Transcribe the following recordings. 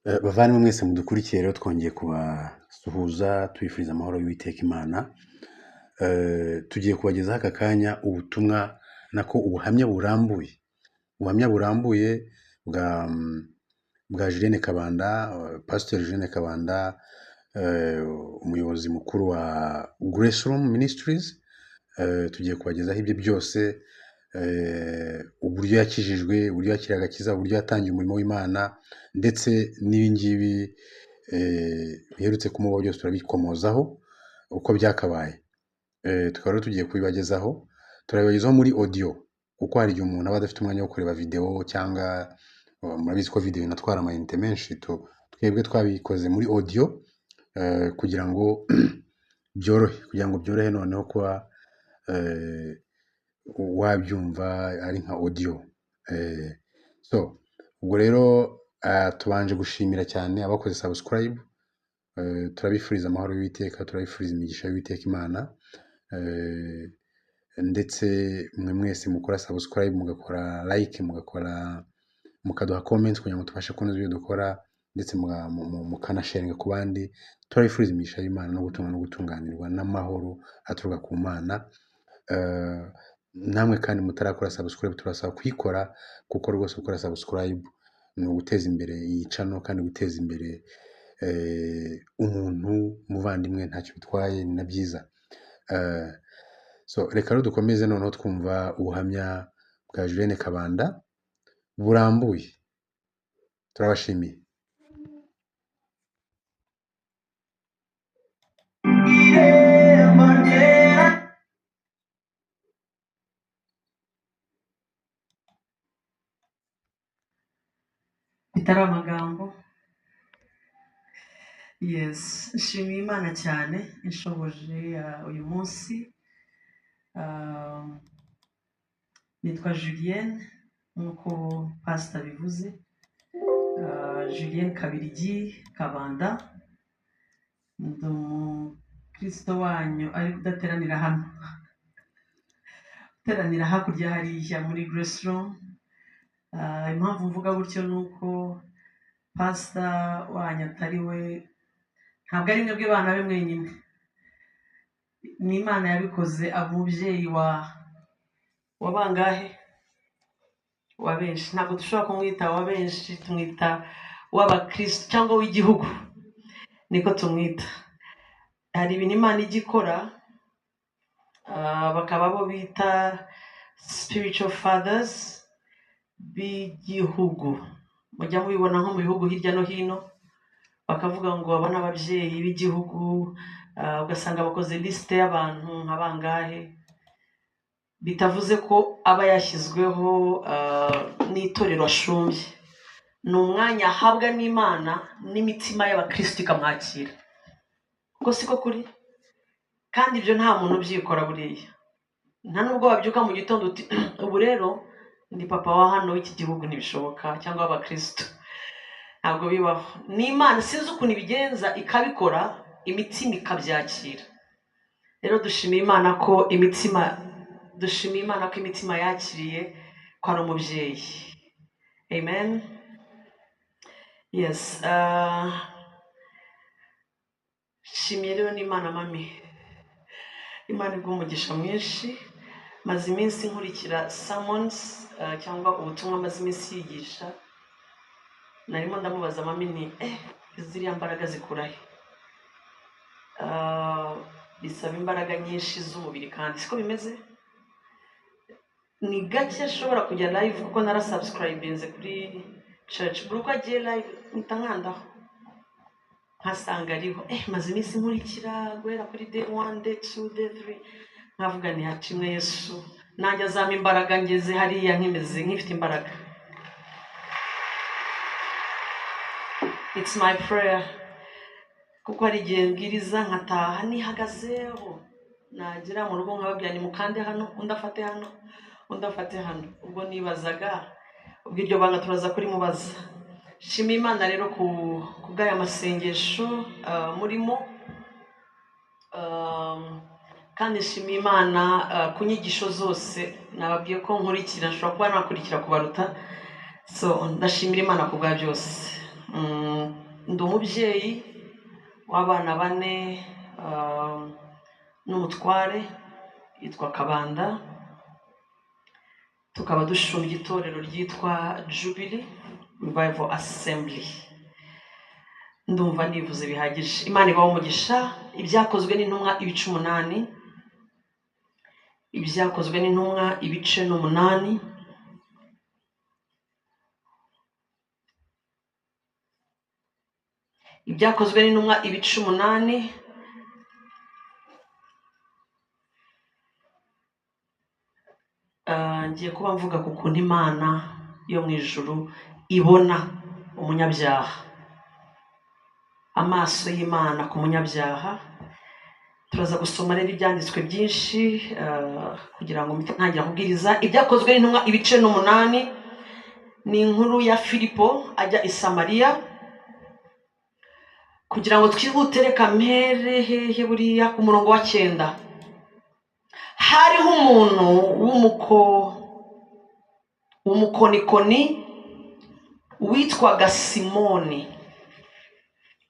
Bavandimwe mwese mudukurikiye rero, twongeye kubasuhuza tubifuriza amahoro y'Uwiteka Imana. Tugiye kubagezaho aka kanya ubutumwa, nako ubuhamya burambuye, ubuhamya burambuye bwa Julienne Kabanda, Pasiteri Julienne Kabanda, umuyobozi mukuru wa Grace Room Ministries. Tugiye kubagezaho ibye byose, uburyo yakijijwe, uburyo yakiriye agakiza, uburyo yatangiye umurimo w'Imana, ndetse n'ibingibi biherutse kumubaho byose turabikomozaho uko byakabaye. Tukaba rero tugiye kubibagezaho, turabibagezaho muri audio, kuko hari igihe umuntu aba adafite umwanya wo kureba video, cyangwa murabizi ko video inatwara amayinite menshi. Twebwe twabikoze muri audio kugira ngo byorohe, kugira ngo byorohe noneho kuba wabyumva ari nka audio. So ubwo rero tubanje gushimira cyane abakoze subscribe. Turabifuriza amahoro y'Uwiteka, turabifuriza imigisha y'Uwiteka Imana, ndetse mwe mwese mukora subscribe, mugakora like, mugakora, mukaduha comments kugira ngo tubashe kunoza ibyo dukora, ndetse mukanasharinga ku bandi. Turabifuriza imigisha y'Imana no gutunga no gutunganirwa n'amahoro aturuka ku Mana. Namwe kandi mutarakora subscribe turasaba kuyikora, kuko rwose gukora subscribe ni uguteza imbere iyi channel, kandi guteza imbere umuntu umuvandimwe ntacyo bitwaye, ni na byiza. So reka rero dukomeze noneho twumva ubuhamya bwa Julienne Kabanda burambuye. Turabashimiye. Bitari amagambo. Yes, nshimiye Imana cyane inshoboje uyu munsi. Nitwa Julienne nk'uko pastor bivuze, Julienne Kabirigi Kabanda, ndi umukristo wanyu ariko udateranira hano, uteranira hakurya hariya muri Grace Room. Impamvu mvuga gutyo ni uko pastor wanyu atari we, ntabwo ari mwebwe bana be mwenyine, ni Imana yabikoze. Umubyeyi wa bangahe? Wa benshi. Ntabwo dushobora kumwita wa benshi, tumwita w'abakristo cyangwa w'igihugu, niko tumwita. Hari ibintu Imana ijya ikora, bakaba bo bita spiritual fathers b'igihugu. Mujya mubibona nko mu bihugu hirya no hino, bakavuga ngo aba ni ababyeyi b'igihugu, ugasanga bakoze lisite y'abantu nka bangahe, bitavuze ko aba yashyizweho n'itorero ashumbye. Ni umwanya ahabwa n'Imana n'imitima y'abakristo ikamwakira. Ubwo siko kuri? Kandi ibyo nta muntu ubyikora buriya. Nta nubwo wabyuka mu gitondo uti ubu rero ndi papa wa hano w'iki gihugu, ntibishoboka, cyangwa w'abakristo, ntabwo bibaho. Ni Imana sinzi ukuntu ibigenza ikabikora, imitima ikabyakira. Rero dushimiye Imana ko imitima, dushimiye Imana ko imitima yakiriye ko ari umubyeyi. Amen. Yes. Shimiye rero n'Imana mami, Imana iguhe umugisha mwinshi. Maze iminsi nkurikira sermons, cyangwa ubutumwa maze iminsi yigisha. Narimo ndamubaza mami ni ziriya mbaraga zikura he? Bisaba imbaraga nyinshi z'umubiri, kandi siko bimeze. Ni gake nshobora kujya live kuko narasubscribinze kuri church. Buri uko agiye live mpita nkandaho nkasanga ariho. Maze iminsi nkurikira guhera kuri day 1, day 2, day 3, nkavuga nti hacimwe Yesu, nanjye azampa imbaraga ngeze hariya nkimeze nk'ifite imbaraga. It's my prayer, kuko hari igihe mbwiriza nkataha nihagazeho, nagera mu rugo nkababwira ni mukande hano, undi afate hano, undi afate hano. Ubwo nibazaga ubwo iryo banga turaza kurimubaza. Shima Imana rero ku bw'aya masengesho murimo, kandi shima Imana ku nyigisho zose nababwiye ko nkurikira, nshobora kuba nakurikira kubaruta. So ndashimira Imana ku bwa byose. Ndi umubyeyi w'abana bane n'umutware yitwa Kabanda, tukaba dushumbye itorero ryitwa Jubilee Revival Assembly. Ndumva nivuze bihagije. Imana ibahe umugisha. Ibyakozwe n'intumwa ibice 8, ibyakozwe n'intumwa ibice 8. Ibyakozwe n'intumwa ibice 8. Ngiye kuba mvuga ku kuntu Imana yo mu ijuru ibona umunyabyaha, amaso y'Imana ku munyabyaha. Turaza gusoma rero ibyanditswe byinshi kugira ngo mpite ntangira kubwiriza. Ibyakozwe n'intumwa ibice 8 ni inkuru ya Filipo ajya i Samariya. Kugira ngo twihute reka mpere hehe buriya ku murongo wa 9. Hariho umuntu w'umukonikoni witwaga Simoni,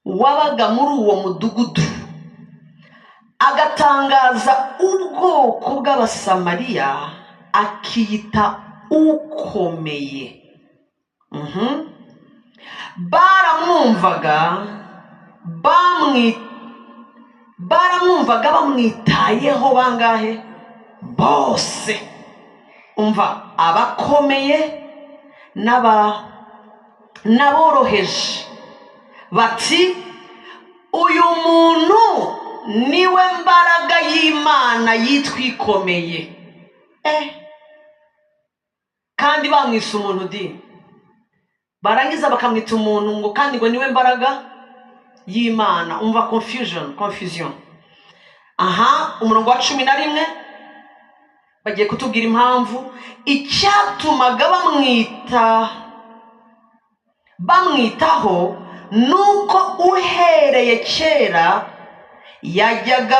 wabaga muri uwo mudugudu, agatangaza ubwoko bw'Abasamariya, akiyita ukomeye. Baramwumvaga bamwitayeho bangahe? Bose. Umva, abakomeye n'aboroheje, bati uyu muntu niwe mbaraga y'Imana yitwa ikomeye. Kandi bamwise umuntu di, barangiza bakamwita umuntu ngo kandi ngo niwe mbaraga y'Imana. Umva confusion. Aha umurongo wa 11 bagiye kutubwira impamvu icyatumaga bamwitaho nuko uhereye kera yajyaga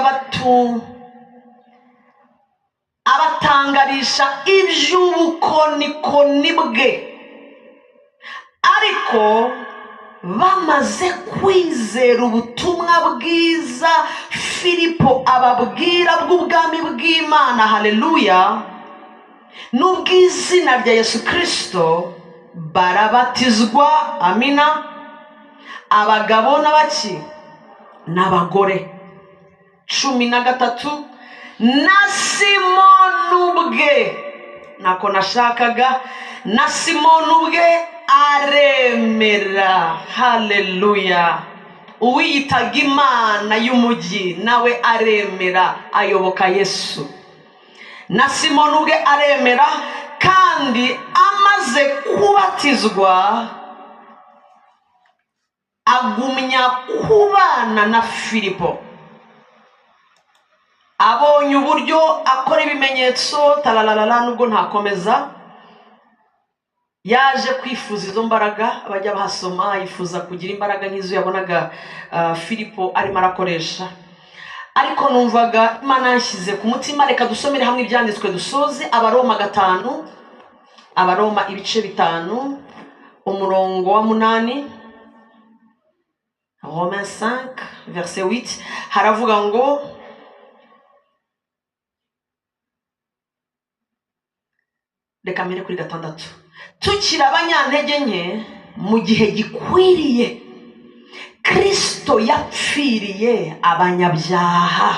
abatangarisha iby'ubukonikoni bwe. Ariko bamaze kwizera ubutumwa bwiza Filipo ababwira bw'ubwami bw'Imana, haleluya, n'ubw'izina rya Yesu Kristo, barabatizwa, amina, abagabo n'abaki n'abagore. 13 na Simoni ubwe, nako nashakaga, na Simoni ubwe aremera, haleluya. Uwiyitaga Imana y'umujyi nawe aremera, ayoboka Yesu. Na Simoni ubwe aremera, kandi amaze kubatizwa agumya kubana na Filipo. Abonye uburyo akora ibimenyetso talalalala, nubwo ntakomeza, yaje kwifuza izo mbaraga. Abajya bahasoma yifuza kugira imbaraga nk'izo yabonaga Filipo arimo arakoresha. Ariko numvaga Imana yanshyize ku mutima, reka dusomere hamwe ibyanditswe dusoze. Abaroma 5, Abaroma ibice 5, umurongo wa 8, Romains 5 verset 8, haravuga ngo reka mbere kuri 6. Tukiri abanyantege nke mu gihe gikwiriye, Kristo yapfiriye abanyabyaha.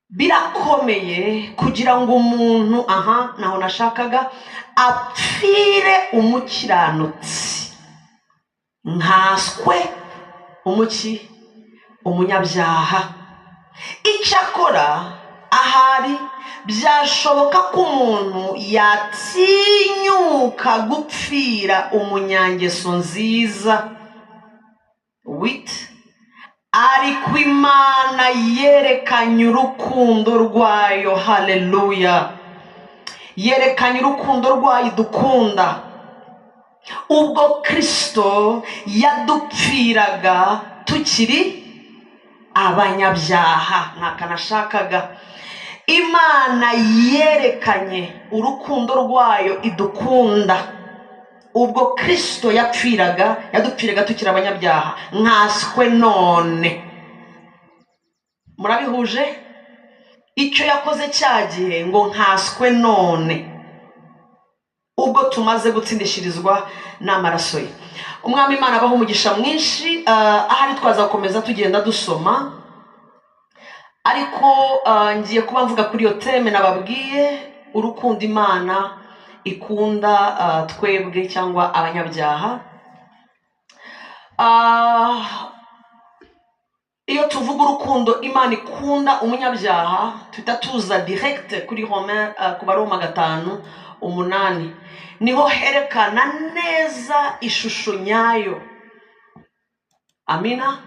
Birakomeye kugira ngo umuntu, aha naho nashakaga, apfire umukiranutsi, nkaswe umunyabyaha. Icyakora ahari byashoboka ko umuntu yatinyuka gupfira umunyangeso nziza wit, ariko Imana yerekanye urukundo rwayo, haleluya, yerekanye urukundo rwayo idukunda, ubwo Kristo yadupfiraga tukiri abanyabyaha. Ntakanashakaga. Imana yerekanye urukundo rwayo idukunda ubwo Kristo yapfiraga, yadupfiraga tukiri abanyabyaha, nkaswe none. Murabihuje? Icyo yakoze cya gihe ngo nkaswe none, ubwo tumaze gutsindishirizwa n'amaraso ye. Umwami Imana abaha umugisha mwinshi. Ahari twaza gukomeza tugenda dusoma, ariko ngiye kuba mvuga kuri iyo thème nababwiye, urukundo Imana ikunda twebwe cyangwa abanyabyaha. Iyo tuvuga urukundo Imana ikunda umunyabyaha, tuhita tuza direct kuri Romain, ku Baroma 5:8, niho herekana neza ishusho nyayo. Amina.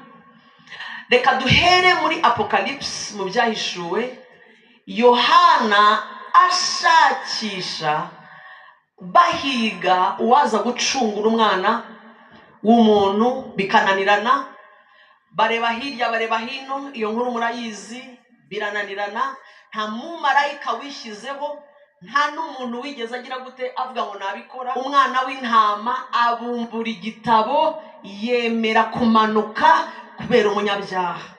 Reka duhere muri Apocalypse, mu Byahishuwe. Yohana ashakisha, bahiga uwaza gucungura umwana w'umuntu, bikananirana. Bareba hirya, bareba hino, iyo nkuru murayizi, birananirana. Nta mumarayika wishyizeho, nta n'umuntu wigeze agira gute avuga ngo nabikora. Umwana w'intama abumbura igitabo, yemera kumanuka kubera umunyabyaha.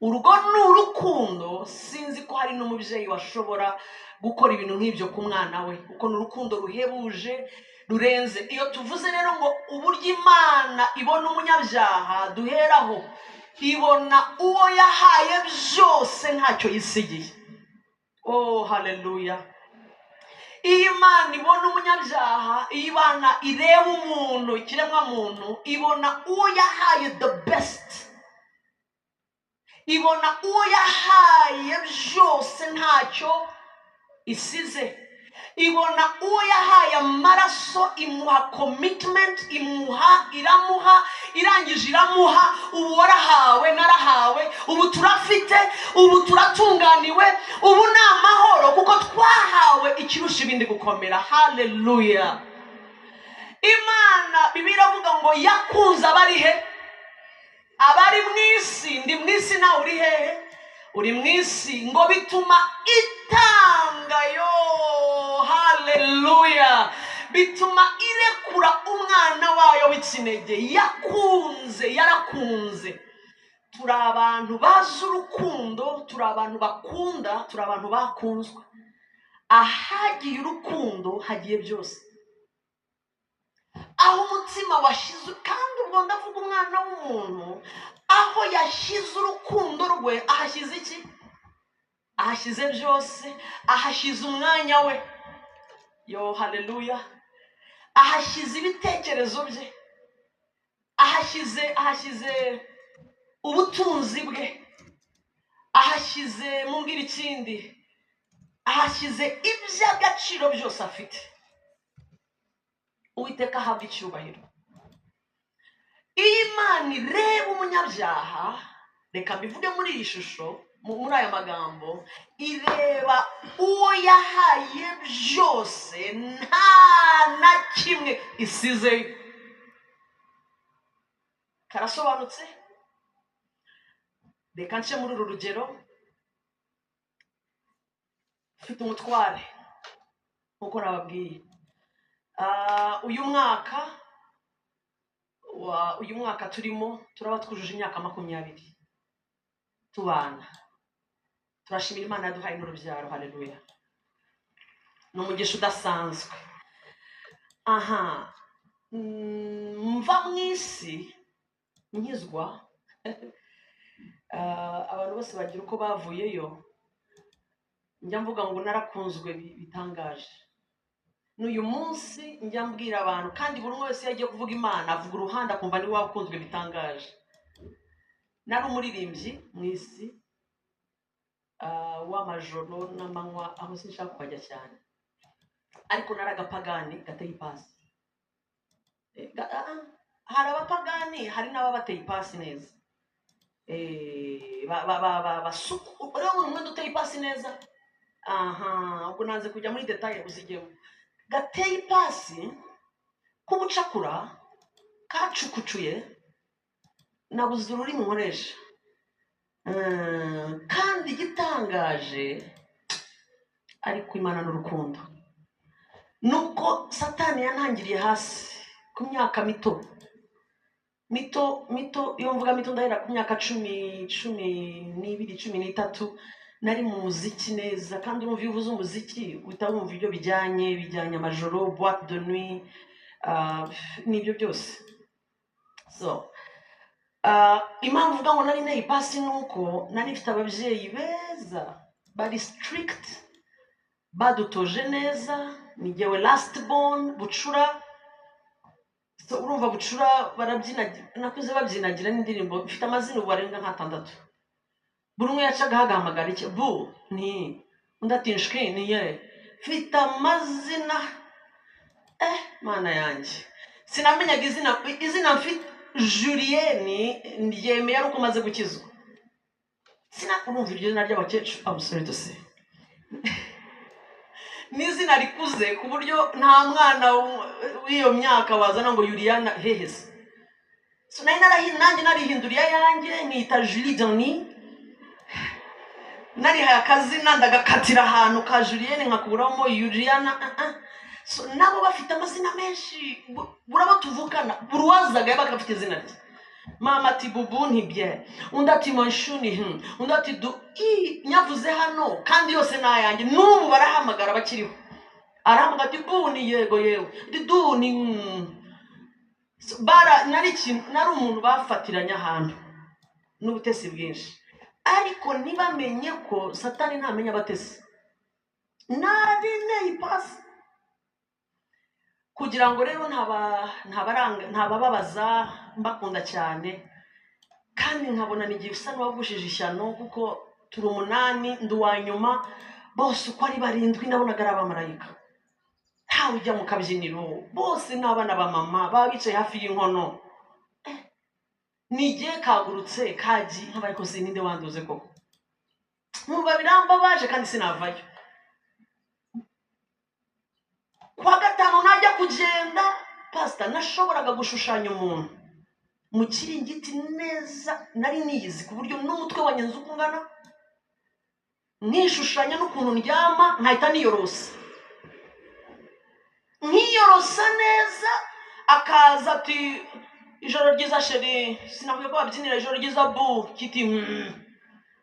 Urwo ni urukundo. Sinzi ko hari n'umubyeyi washobora gukora ibintu nk'ibyo ku mwana we, kuko ni urukundo ruhebuje, rurenze. Iyo tuvuze rero ngo uburyo Imana ibona umunyabyaha, duheraho ibona uwo yahaye byose, ntacyo yisigiye. Oh, haleluya! Iyo Imana ibona umunyabyaha, iyo Imana ireba umuntu, ikiremwa muntu, ibona uwo yahaye the best, ibona uwo yahaye byose ntacyo isize, ibona uwo yahaye amaraso, imuha commitment, imuha, iramuha, irangije iramuha. Ubu warahawe, narahawe, ubu turafite, ubu turatunganiwe, ubu ni amahoro, kuko twahawe ikirusha ibindi gukomera. Haleluya! Imana, Bibiliya iravuga ngo yakunze abari he? Abari mu isi. Ndi mu isi, nawe uri hehe? Uri mu isi. Ngo bituma itanga yo, haleluya, bituma irekura umwana wayo w'ikinege yakunze, yarakunze. Turi abantu bazi urukundo, turi abantu bakunda, turi abantu bakunzwe. Ahagiye urukundo hagiye byose. Aho umutima washyize, kandi ubwo ndavuga umwana w'umuntu, aho yashyize urukundo rwe, ahashyize iki? Ahashyize byose, ahashyize umwanya we. Yo, haleluya! Ahashyize ibitekerezo bye, ahashyize ubutunzi bwe, ahashyize, mumbwira ikindi, ahashyize iby'agaciro byose afite. Uwiteka ahabwa icyubahiro. Iyo Imana ireba umunyabyaha, reka mbivuge muri iyi shusho, muri aya magambo, ireba uwo yahaye byose, nta na kimwe isizeyo. Karasobanutse? Reka nce muri uru rugero. Mfite umutware, nk'uko nababwiye. Uyu mwaka turimo turaba twujuje imyaka 20 tubana. Turashimira Imana yaduhaye n'urubyaro. Haleluya! Ni umugisha udasanzwe. Aha mva mu isi nkizwa. Abantu bose bagira uko bavuyeyo. Njya mvuga ngo narakunzwe bitangaje. N'uyu munsi njya mbwira abantu, kandi buri umwe wese iyo agiye kuvuga Imana avuga uruhande akumva niwe wakunzwe bitangaje. Nari umuririmbyi mu isi w'amajoro n'amanywa, aho sinshaka kuhajya cyane, ariko nari agapagani gateye ipasi. Hari abapagani, hari n'ababateye ipasi neza. Basuku urabona umwenda uteye ipasi neza. Aha ubwo nanze kujya muri détails, uzigemo. Gateye ipasi k'ubucakura, kacukucuye, nabuze ururimi nkoresha. Kandi igitangaje Ariko Imana n'urukundo. Nuko Satani yantangiriye hasi ku myaka mito mito mito. Iyo mvuga mito ndahera ku myaka 10, 12, 13. Nari mu muziki neza, kandi urumva iyo uvuze umuziki uhita wumva ibyo bijyanye amajoro, boîte de nuit, n'ibyo byose. So impamvu uvuga ngo nari nteye ipasi ni uko nari mfite ababyeyi beza bari strict, badutoje neza. Ni jyewe last born, bucura. So urumva bucura barabyina, nakuze babyinagira n'indirimbo. Mfite amazina ubu arenga nk'atandatu. Buri umwe yacaga agahamagara iki bu ni undi ati nshwi ni ye. Mfite amazina, mana yanjye, sinamenyaga izina mfite. Julienne ryemeye ari uko umaze gukizwa. Sina urumva iryo zina ry'abakecuru, I'm sorry to say, ni izina rikuze ku buryo nta mwana w'iyo myaka wazana ngo Yuriyana hehe se. So nari nanjye narihinduriye ayanjye nkita Julie Dani, narihaye akazina ndagakatira ahantu ka Julienne nkakuramo Yuriyana. So nabo bafite amazina menshi, buri abo tuvukana, buri uwazaga yabaga afite izina rye. Mama ati bubu ntibye, undi ati manshuni, undi ati du i nyavuze hano, kandi yose ni ayanjye. N'ubu barahamagara bakiriho, arahamagara ati bu ni yego yewe, ati du ni. So, bara nari ikintu, nari umuntu bafatiranye ahantu n'ubutesi bwinshi, ariko ntibamenye ko Satani ntamenya abatesi. Nari nteye ipasi kugira ngo rero ntabaranga, ntabababaza, mbakunda cyane, kandi nkabona ni igihe usa n'uwagushije ishyano, kuko turi 8, ndi uwa nyuma. Bose uko ari 7 nabonaga ari abamarayika, ntawe ujya mu kabyiniro, bose ni abana ba mama, baba bicaye hafi y'inkono. Ni igihe kagurutse kagiye nkabaye ko sininde wanduze koko, nkumva birambabaje kandi sinavayo. Kuwa gatanu najya kugenda, pastor, nashoboraga gushushanya umuntu mu kiringiti neza, nari niyizi ku buryo n'umutwe wanjye nzi uko ungana, nishushanya n'ukuntu ndyama, nkahita niyorosa, nkiyorosa neza. Akaza ati ijoro ryiza chéri, sinakwiye ko babyinira ijoro ryiza bu kiti,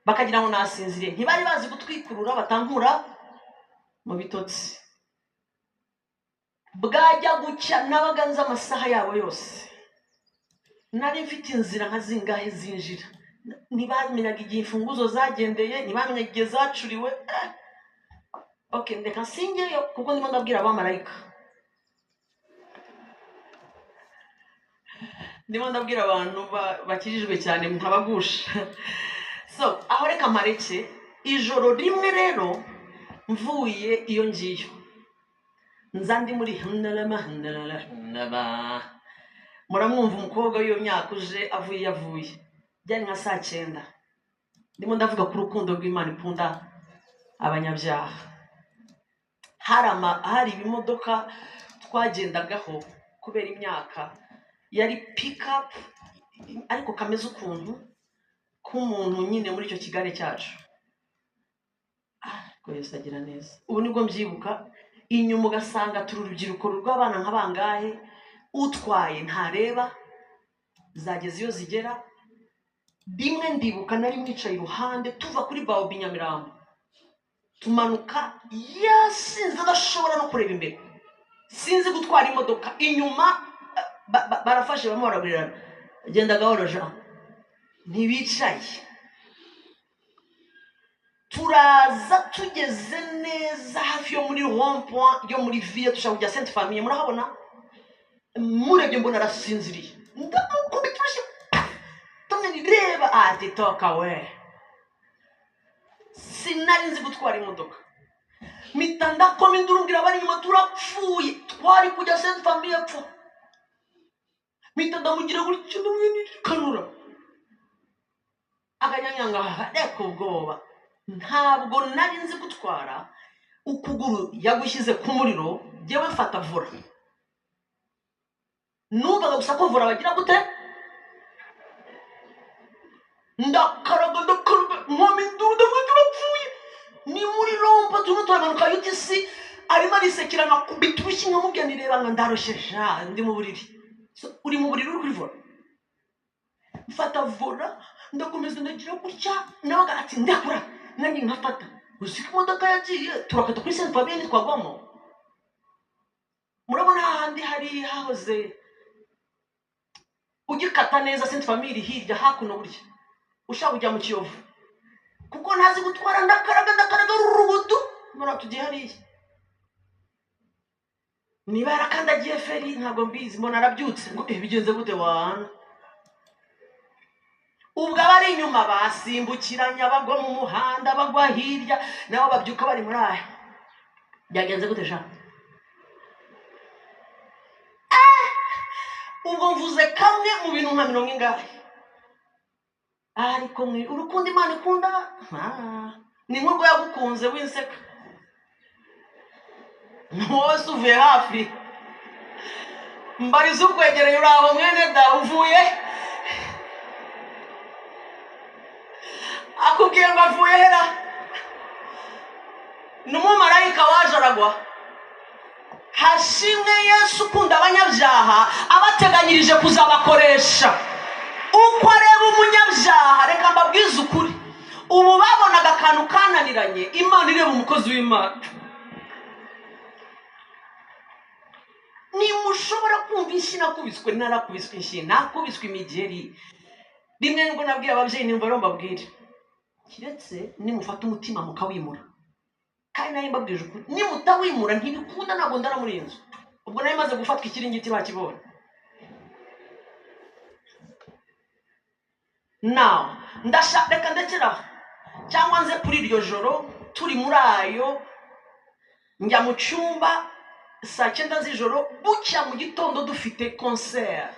bakagira ngo nasinziriye. Ntibari bazi gutwikurura batankura mu bitotsi. Bwajya gucya nabaga nzi amasaha yabo yose, nari mfite inzira nka zingahe zinjira. Ntibamenyaga igihe imfunguzo zagendeye, ntibamenyaga igihe zacuriwe. Okay, ndeka nsingeyo kuko ndimo ndabwira abamarayika, ndimo ndabwira abantu bakijijwe cyane ntabagusha. So aho reka mpareke. Ijoro rimwe rero mvuye iyo ngiyo, nza ndi muri hanarama hanarara hanaba, muramwumva umukobwa w'iyo myaka uje avuye yavuye, byari nka saa 9, ndimo ndavuga ku rukundo rw'Imana ikunda abanyabyaha. Hari ibimodoka twagendagaho kubera imyaka, yari pick up ariko kameze ukuntu k'umuntu nyine muri icyo kigare cyacu. Ariko Yesu agira neza. Ubu nibwo mbyibuka, inyuma ugasanga turi urubyiruko rw'abana nka bangahe, utwaye ntareba, zageze iyo zigera. Rimwe ndibuka nari mwicaye iruhande, tuva kuri Baobi Nyamirambo tumanuka, yasinze adashobora no kureba imbere, sinzi gutwara imodoka, inyuma barafashe bamwe baragurirana, genda gahoro Jean, ntibicaye. Turaza tugeze neza hafi yo muri rond point yo muri ville, dushaka kujya Sainte Famille, murahabona. Murebye mbona arasinziriye, ndamukubita urushyi, tumwe reba ati toka we. Sinari nzi gutwara imodoka, mpita ndakoma induru mbwira abari inyuma turapfuye, twari kujya Sainte Famille apfa. Mpita ndamugira gutya ndamwikanura, akanyanyanga reka ubwoba. Ntabwo nari nzi gutwara, ukuguru yagushyize ku muriro, jyewe mfata vora, numvaga gusa ko vora bagira gute, ndakaraga ndakaraga nkoma induru ndavuga turapfuye. Ni muri rompo turimo turamanuka UTC, arimo arisekera nkakubita urushyi nkamubwira nti reba ngo ndarushye sha, ndi mu buriri. So, uri mu buriri uri kuri volant. Mfata volant ndakomeza ndagira gutya, nawe ati ndakura, nanjye nkafata. Uzi ko imodoka yagiye turakata kuri Saint Fabien twagwamo. Murabona hahandi hari hahoze ugikata neza Saint Famille hirya hakuno burya ushaka kujya mu Kiyovu, kuko ntazi gutwara, ndakaraga ndakaraga rurubutu, mbona tugiye hariya. Niba yarakandagiye feri ntabwo mbizi, mbona arabyutse ngo bigenze gute wana. Ubwo abari inyuma basimbukiranya bagwa mu muhanda bagwa hirya, nabo babyuka bari muri aya. Byagenze gute sha? Ubwo mvuze kamwe mu bintu nka mirongo ingahe. Ariko urukundo Imana ikunda, ni nk'urwo yagukunze winseka. Wowe se uvuye hafi, mbariza ukwegereye uri aho mwene da uvuye, akubwiye ngo avuye hera, ni umumarayika waje aragwa. Hashimwe Yesu ukunda abanyabyaha, abateganyirije kuzabakoresha. Uko areba umunyabyaha, reka mbabwize ukuri, ubu babonaga akantu kananiranye, Imana ireba umukozi w'Imana. Nimushobora kumva inshyi nakubiswe, narakubiswe inshyi, nakubiswe imigeri. Rimwe nibwo nabwiye ababyeyi, nimba rero mbabwire, kiretse nimufata umutima mukawimura. Kandi nayo mbabwije ukuri, nimutawimura ntibikunda, ntabwo ndara muri iyi nzu. Ubwo nayo maze gufatwa ikiringiti bakibonye. Now reka ndekeraho, cyangwa nze kuri iryo joro turi muri ayo, njya mu cyumba saa 9 z'ijoro, bucya mu gitondo dufite concert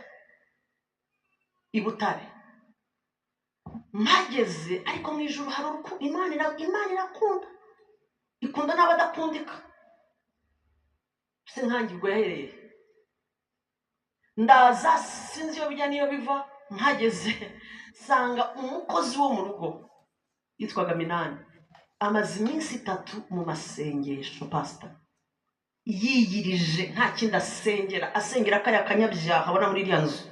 i Butare. Mpageze ariko mu ijoro hari urukundo, Imana irakunda, ikunda n'abadakundika. Se nkanjye ubwo yahereye ndaza, sinzi iyo bijya n'iyo biva. Mpageze nsanga umukozi wo mu rugo yitwaga Minani, amaze iminsi 3 mu masengesho pastor, yiyirije nta kindi asengera, asengera kariya kanyabyaha abona muri iriya nzu.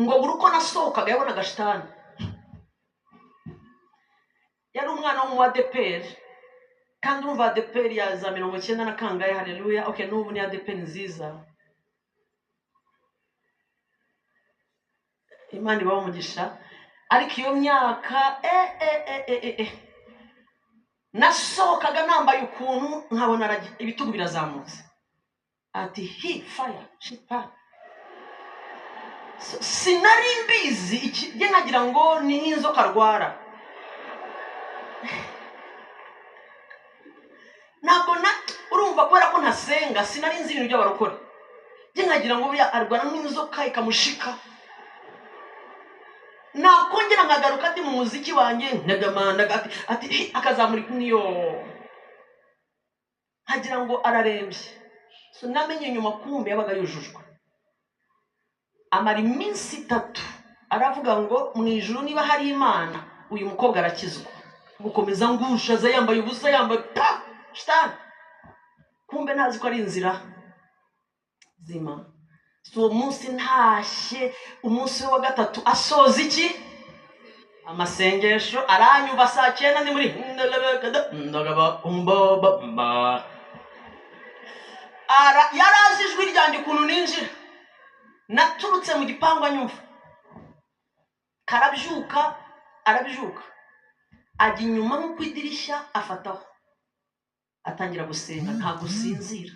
Ngo buri uko nasohokaga yabonaga shitani. Yari umwana wo mu ADPR, kandi urumva ADPR ya za 90 na kangahe, haleluya. Okay, n'ubu ni ADPR nziza, Imana ibahe umugisha. Ariko iyo myaka nasohokaga nambaye ukuntu nkabona ibitugu birazamutse, ati hi fire shitani. Sinari mbizi iki, nkagira ngo ni nk'inzoka arwara. Ntabwo na urumva kubera ko ntasenga, sinari nzi ibintu by'abarokore. Njye nkagira ngo buriya arwara nk'inzoka ikamushika. Nakongera nkagaruka ndi mu muziki wanjye ntagamana, ati akazamura niyo, nkagira ngo ararembye. So namenye nyuma kumbe yabaga yujujwe. Amara iminsi 3 aravuga ngo mu ijuru niba hari Imana uyu mukobwa arakizwa. Gukomeza ngushaza yambaye ubusa, yambaye pa shitani, kumbe ntazi ko ari inzira zima. So uwo munsi ntashye, umunsi we wa 3 asoza iki amasengesho, aranyumva saa 9 ndi muri yarazi ijwi ryanjye ukuntu ninjira. Naturutse mu gipangu anyumva, karabyuka, arabyuka ajya inyuma nko ku idirishya afataho, atangira gusenga. Ntabwo usinzira,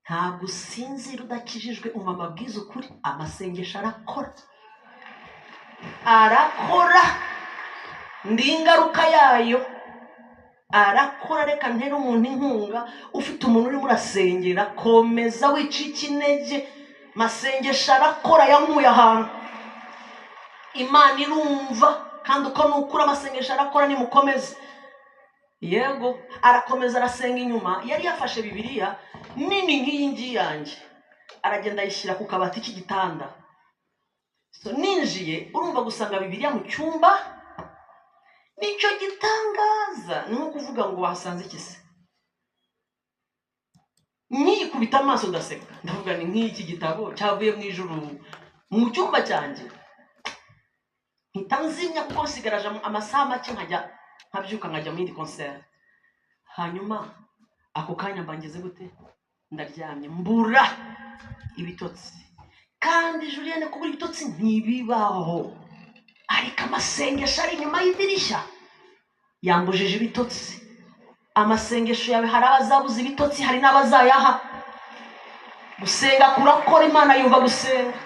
ntabwo usinzira udakijijwe. Umva amabwiriza ukuri, amasengesho arakora, arakora, ndi ingaruka yayo, arakora. Reka ntere umuntu inkunga, ufite umuntu urimo urasengera, komeza wicike intege. Masengesho arakora, yankuye ahantu Imana irumva, kandi uko nukura amasengesho arakora, nimukomeze. Yego, arakomeza arasenga. Inyuma yari yafashe Bibiliya nini nk'iyi ngiyi yanjye, aragenda ayishyira ku kabati k'igitanda. So ninjiye urumva gusanga Bibiliya mu cyumba, Nicyo gitangaza, ni nko kuvuga ngo wahasanze iki se? Nkikubita amaso ndaseka, ndavuga ni nk'iki gitabo cyavuye mu ijuru mu cyumba cyanjye. Mpita nzimya kuko nsigaraje amasaha make nkajya nkabyuka nkajya mu yindi concert. Hanyuma ako kanya mbangeze gute, ndaryamye mbura ibitotsi. Kandi Julienne, kubura ibitotsi ntibibaho, ariko amasengesho ari inyuma y'idirishya yambujije ibitotsi. Amasengesho yawe hari abazabuza ibitotsi, hari n'abazayaha. Gusenga kurakora, Imana yumva gusenga.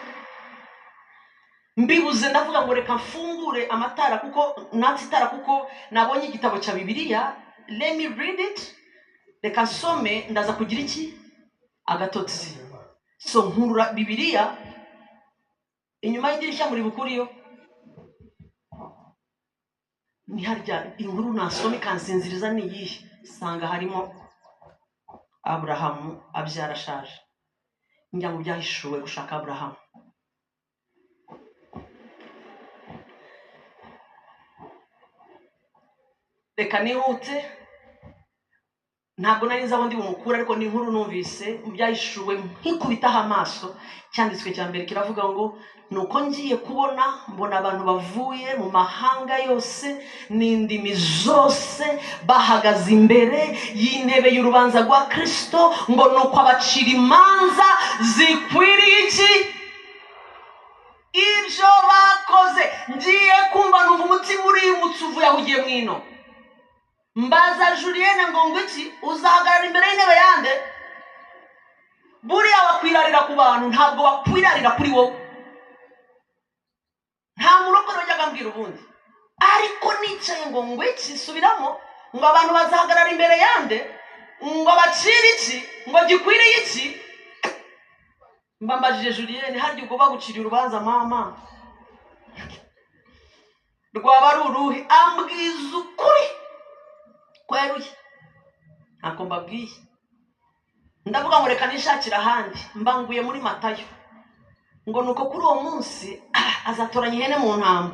Mbibuze ndavuga ngo reka mfungure amatara kuko natse itara, kuko nabonye igitabo cya Bibiliya, let me read it, reka nsome ndaza kugira iki agatotsi. So nkurura Bibiliya inyuma y'idirishya, muri bukuriyo ntiharya inkuru nasoma ikansinziriza ni iyihe? Sanga harimo Aburahamu abyara ashaje. Njya mu byahishuwe gushaka Aburahamu. Reka nihute, ntabwo nari nzi aho ndi bumukure, ariko ni inkuru numvise mu byahishuwe nkikubitaho amaso. Cyanditswe cya mbere kiravuga ngo nuko ngiye kubona mbona abantu bavuye mu mahanga yose n'indimi zose bahagaze imbere y'intebe y'urubanza rwa Kristo, ngo nuko abacira imanza zikwiriye iki ibyo bakoze. Ngiye kumva numva umutima urimutse uvuye aho ugiye mwino. Mbaza Julienne ngo iki uzahagarara imbere y'intebe yande? Buriya bakwirarira ku bantu, ntabwo bakwirarira kuri wowe. Nta murokore wajyaga ambwira ubundi, ariko nicaye ngo iki subiramo ngo abantu bazahagarara imbere yande ngo bacire iki ngo gikwiriye iki. Mbambajije Julienne, harya ubwo baguciriye urubanza mama rwaba ari uruhe? Ambwiza ukuri kweruye, ntabwo mbabwiye. Ndavuga ngo reka nishakire ahandi. Mbanguye muri Matayo ngo nuko kuri uwo munsi azatoranya ihene mu ntama.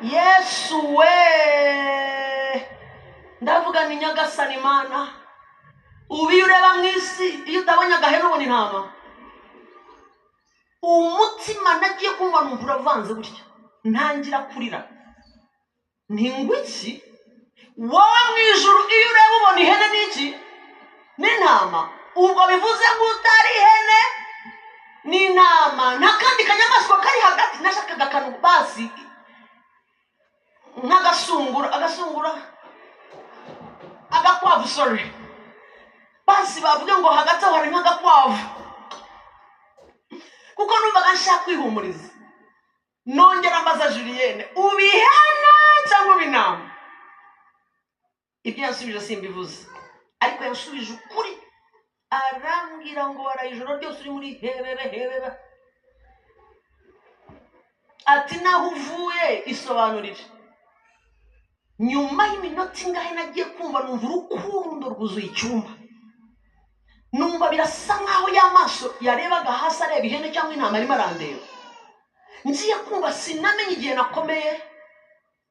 Yesu we, ndavuga ni Nyagasani Imana, ubu iyo ureba mu isi iyo utabonye agahene ubona intama. Umutima nagiye kumva numva uravanze gutya, ntangira kurira. Ntingwiki wowe mu ijuru iyo ureba ubona ihene n'iki n'intama, ubwo bivuze ngo utari ihene n'intama nta kandi kanyamaswa kari hagati. Nashakaga akantu basi nk'agasungura, agasungura, agakwavu, sorry, basi bavuge ngo hagati aho hari nk'agakwavu, kuko numvaga nshaka kwihumuriza. Nongera mbaza Julienne, ubihene cyangwa ubintama? Ibyo yansubije simbivuze, ariko yansubije ukuri. Arambwira ngo waraye ijoro ryose uri muri hebebe hebebe, ati naho uvuye isobanurire. Nyuma y'iminota ingahe nagiye kumva numva urukundo rwuzuye icyumba, numva birasa nkaho y'amaso yarebaga hasi areba ihene cyangwa intama arimo arandeba. Ngiye kumva sinamenye igihe nakomeye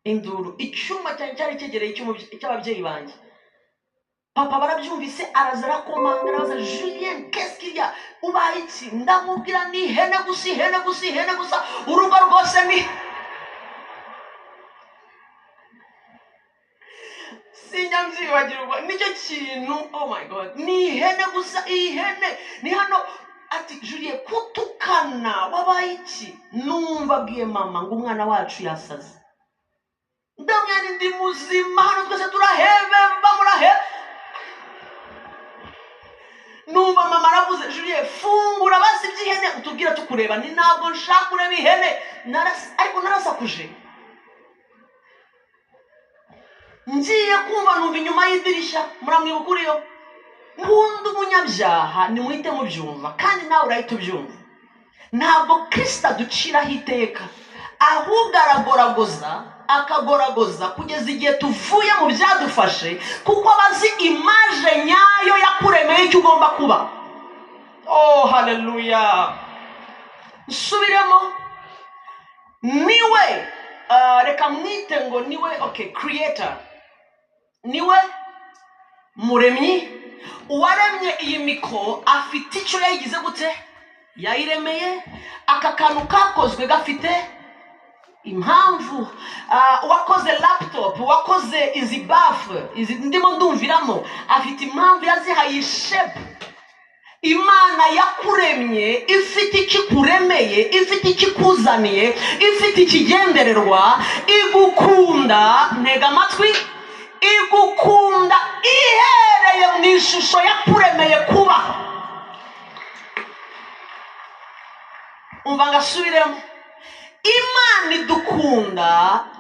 induru. Icyumba cyane cyari cyegereye icy'ababyeyi banjye. Papa barabyumvise araza arakomanga, arabaza Julien qu'est-ce qu'il y a, ubaye iki? Ndamubwira ni ihene gusa, ihene gusa, ihene gusa, urugo rwose ni sinyabyibagirwa nicyo kintu. Oh my God, ni ihene gusa, ihene ni hano. Ati Julien kutukana wabaye iki? Numva abwiye mama ngo umwana wacu yasaze. Ndamwani ndi muzima hano twese turahebeba, murahe. Numva mama aravuze Julien fungura basi iby'ihene utubwira tukureba. Ni ntabwo nshaka kureba ihene, ariko narasakuje. Ngiye kumva numva inyuma y'idirishya, muramwibuka uriyo nkunda umunyabyaha, nimuhite mubyumva kandi nawe urahita ubyumva. Ntabwo Kristo aduciraho iteka, ahubwo aragoragoza akagoragoza kugeza igihe tuvuye mu byadufashe, kuko abazi imaje nyayo yakuremeye icyo ugomba kuba. Oh haleluya. Nsubiremo, niwe Reka mwite ngo niwe, okay, creator, niwe muremyi. Uwaremye iyi mikoro afite icyo yayigize gute, yayiremeye. Aka kantu kakozwe gafite impamvu. Uwakoze laptop, uwakoze izi baffle, izi ndimo ndumviramo, afite impamvu yazihaye shape. Imana yakuremye ifite icyo ikuremeye, ifite icyo ikuzaniye, ifite ikigendererwa. Igukunda, ntega amatwi, igukunda ihereye mu ishusho yakuremeye kuba. Umva ngasubiremo, Imana idukunda,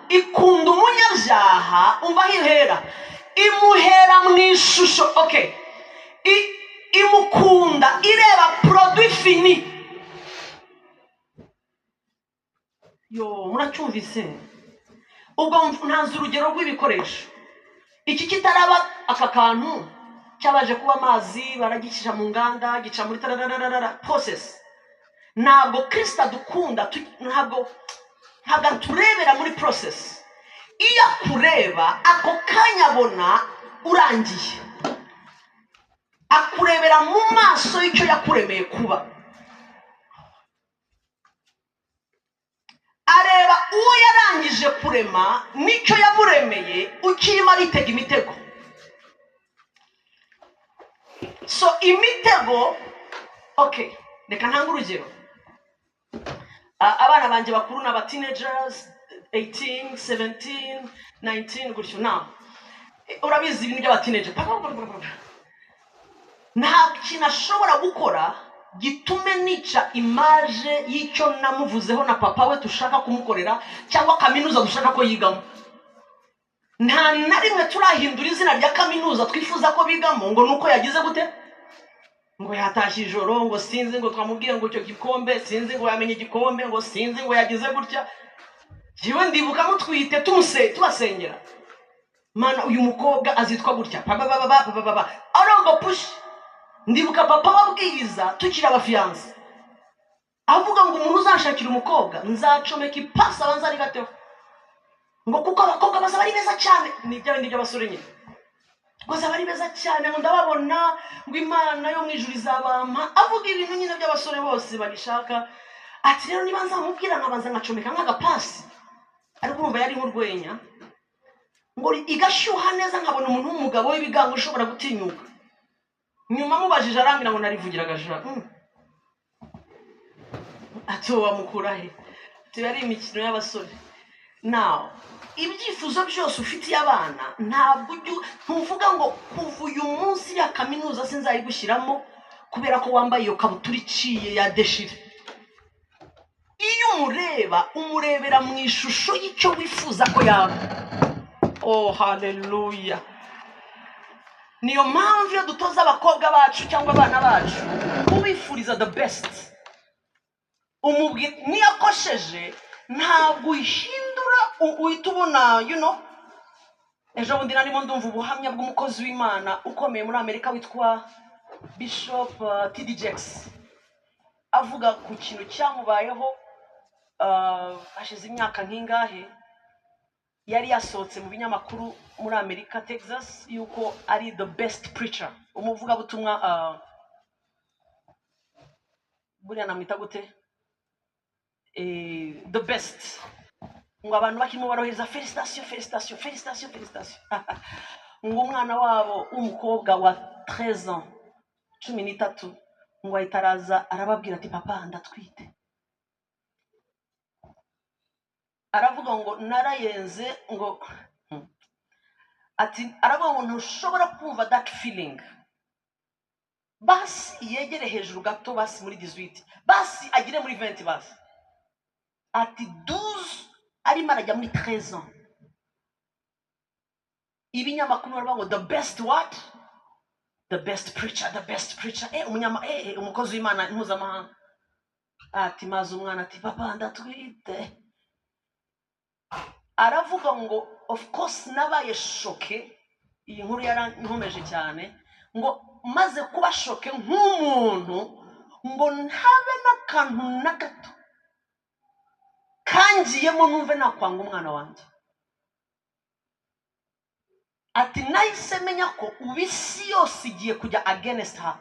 ikunda umunyabyaha. Umva aho ihera, imuhera mu ishusho. Okay, imukunda ireba produit fini. Yo, muracyumvise? Ubwo ntanze urugero rw'ibikoresho. Iki kitaraba aka kantu cyabaje kuba amazi, baragicisha mu nganda, gica muri tarararara process. Ntabwo Kristo adukunda, ntabwo aturebera muri process. Iyo akureba ako kanya abona urangiye, akurebera mu maso y'icyo yakuremeye kuba. Areba uwo yarangije kurema n'icyo yamuremeye, ukirimo aritega imitego. So imitego, okay, reka ntange urugero. Abana banjye bakuru ni aba teenagers, 18, 17, 19 gutyo. Now urabizi ibintu by'aba teenager, nta kintu ashobora gukora gitume nica image y'icyo namuvuzeho na papa we dushaka kumukorera, cyangwa kaminuza dushaka ko yigamo. Nta na rimwe turahindura izina rya kaminuza twifuza ko bigamo ngo nuko yagize gute, ngo yatashye ijoro, ngo sinzi, ngo twamubwiye ngo icyo gikombe sinzi, ngo yamenye igikombe, ngo sinzi, ngo yagize gutya. Njyewe ndibuka mutwite tubasengera, Mana uyu mukobwa azitwa gutya, babababa arongo push. Ndibuka papa wabwiriza tukiri abafiyanse avuga ngo umuntu uzashakira umukobwa nzacomeka ipasi abanza arigateho, ngo kuko abakobwa bazaba ari beza cyane. Ni bya bindi by'abasore nyine, bazaba ari beza cyane, ngo ndababona, ngo Imana yo mu ijuru izabampa. Avuga ibintu nyine by'abasore bose babishaka. Ati rero niba nzamubwira nkabanza nkacomeka nk'agapasi, ariko urumva yari nk'urwenya, ngo igashyuha neza nkabona umuntu w'umugabo w'ibigango ushobora gutinyuka. Nyuma mubajije arambwira ngo narivugiraga jura. Ati uwo wamukura he? Ati yari imikino y'abasore. Now ibyifuzo byose ufitiye abana, ntabwo ntuvuga ngo kuva uyu munsi ya kaminuza sinzayigushyiramo kubera ko wambaye iyo kabutura iciye ya deshire. Iyo umureba, umurebera mu ishusho y'icyo wifuza ko yaba. Oh haleluya! Niyo mpamvu iyo dutoza abakobwa bacu cyangwa abana bacu ubifuriza the best, umubwira niyo akosheje ntabwo uhindura, uhita ubona, you know. Ejo bundi narimo ndumva ubuhamya bw'umukozi w'Imana ukomeye muri Amerika witwa Bishop T.D. Jakes, avuga ku kintu cyamubayeho hashize imyaka nk'ingahe. Yari yasohotse mu binyamakuru muri Amerika, Texas, yuko ari the best preacher, umuvugabutumwa, buriya namwita gute, the best. Ngo abantu bakirimo barohereza felicitation, felicitation, felicitation, felicitation. Ngo umwana wabo w'umukobwa wa 13 ans, 13, ngo ahita araza arababwira ati papa ndatwite. Aravuga ngo narayenze, ngo ati aravuga ngo ntushobora kumva that feeling. Basi yegere hejuru gato, basi muri 18, basi agire muri 20, basi ati 12 arimo arajya muri 13 ans. Ibinyamakuru baravuga ngo the best what? The best preacher, the best preacher. Umukozi w'Imana mpuzamahanga. Ati maze umwana ati papa ndatwite. Aravuga ngo of course nabaye shoke, iyi nkuru yarankomeje cyane, ngo maze kuba shoke nk'umuntu, ngo ntabe n'akantu na gato Kangiyemo numve nakwanga umwana wanjye. Ati nahise menya ko ubu isi yose igiye kujya against her.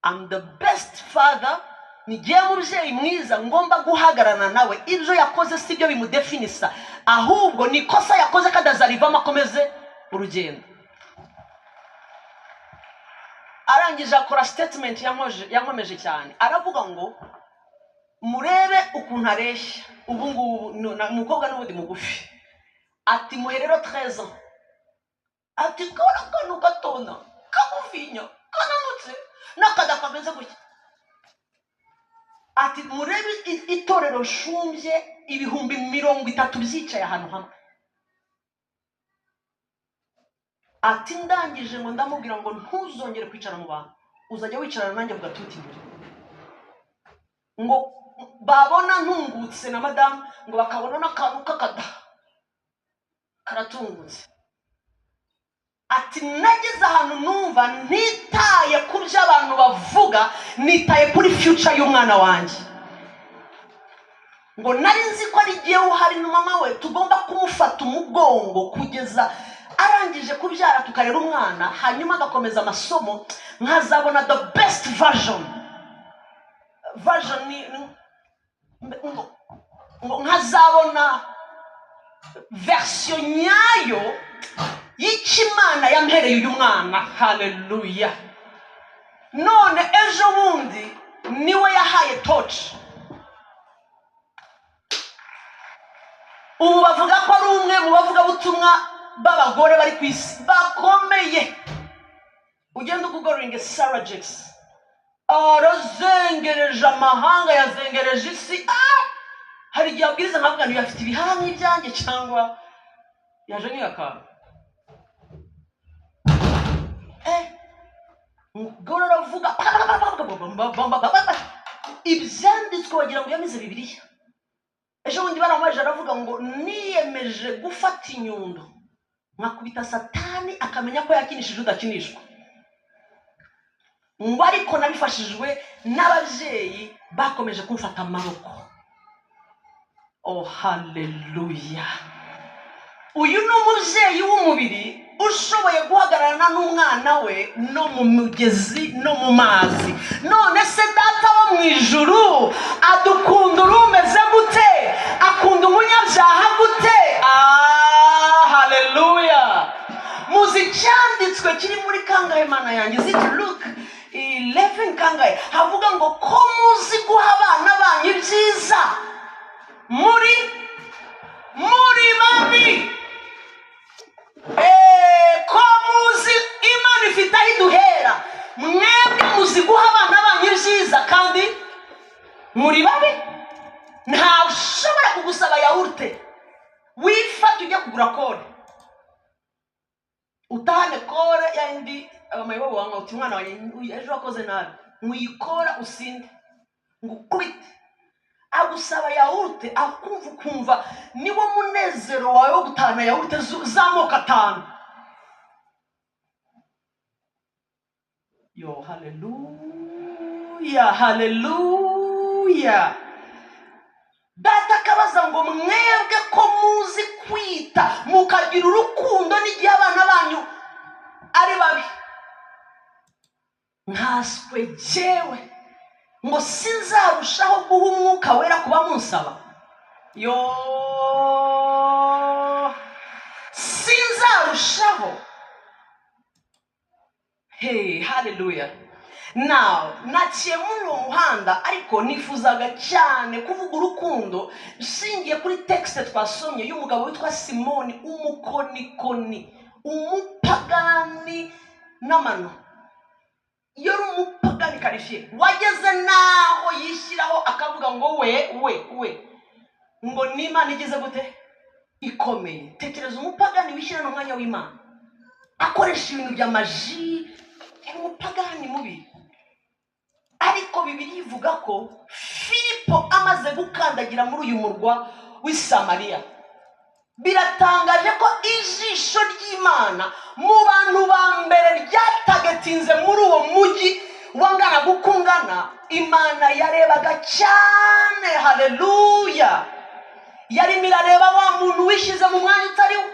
I'm the best father, nigiye mubyeyi mwiza ngomba guhagararana nawe. Ibyo yakoze si byo bimudefinisa, ahubwo ni ikosa yakoze kandi azarivamo akomeze urugendo. Arangije akora statement yankomeje cyane, aravuga ngo murebe ukuntu areshya ubu ngubu, umukobwa n'ubundi mugufi. Ati muhe rero 13 ans, ati kora akantu gatona kagufinya kananutse n'akada kameze gutya. Ati murebe itorero nshumbye 30,000 byicaye ahantu hamwe. Ati ndangije ngo ndamubwira ngo ntuzongere kwicara mu bantu, uzajya wicarana nanjye ku gatuti imbere. Ngo babona ntungutse na madamu, ngo bakabona n'akantu k'akada karatungutse. Ati nageze ahantu numva ntitaye ku byo abantu bavuga, nitaye kuri future y'umwana wanjye. Ngo nari nzi ko ari igihe uhari na mama we tugomba kumufata umugongo kugeza arangije kubyara tukarera umwana, hanyuma agakomeza amasomo, nkazabona the best version. Version ni ngo nkazabona version nyayo y'ikimana yampereye uyu mwana. Haleluya. None ejo bundi niwe yahaye torch. Ubu bavuga ko ari umwe mu bavugabutumwa b'abagore bari ku isi bakomeye. Ugenda ugugoringe Sarah Jakes, arazengereje amahanga, yazengereje isi. Hari igihe abwiriza nkavuga ngo afite ibihaha nk'ibyanjye cyangwa yaje nk'iyakanga. Umugore aravuga ibyanditswe wagira ngo yamize Bibiliya. Ejo bundi baramubaje aravuga ngo niyemeje gufata inyundo nkakubita Satani akamenya ko yakinishije udakinishwa. Ngo ariko nabifashijwe n'ababyeyi bakomeje kumfata amaboko. Oh haleluya. Uyu ni umubyeyi w'umubiri ushoboye guhagararana n'umwana we no mu mugezi no mu mazi. None se data wo mu ijuru adukunda urumeze gute? Akunda umunyabyaha gute? Haleluya. Muzi icyanditswe kiri muri kangahe mana yanjye? Is it Luke 11 kangahe? Havuga ngo ko muzi guha abana banyu ibyiza muri babi. Ko muzi Imana ifite aho iduhera, mwebwe muzi guha abana banyu ibyiza kandi muri babi. Ntawe ushobora kugusaba yawurute wifata ujya kugura kore, utahane kore yandi abamayibobo wanga uti umwana wanjye ejo wakoze nabi, mwikora usinde ngukubite. Agusaba yawurute akumva ukumva niwo munezero wawe wo gutahana yawurute z'amoko 5. Yo haleluya, haleluya. Data akabaza ngo mwebwe ko muzi kwita mukagira urukundo n'igihe abana banyu ari babi, nkaswe jyewe ngo sinzarushaho guha umwuka wera kuba munsaba. Yo sinzarushaho. Hey, haleluya. Now naciye muri uwo muhanda, ariko nifuzaga cyane kuvuga urukundo nshingiye kuri texte twasomye y'umugabo witwa Simoni umukonikoni, umupagani n'amano. Yari umupagani karifiye wageze naho yishyiraho akavuga ngo we we we ngo n'Imana igize gute ikomeye. Tekereza umupagani wishyira no mwanya w'Imana, akoresha ibintu bya maji, yari umupagani mubi. Ariko Bibiliya ivuga ko Filipo amaze gukandagira muri uyu murwa w'i Samariya, biratangaje ko ijisho ry'Imana mu bantu ba mbere ryatagatinze muri uwo mujyi wangana gukungana, Imana yarebaga cyane. Haleluya. Yarimo irareba wa muntu wishyize mu mwanya utari we,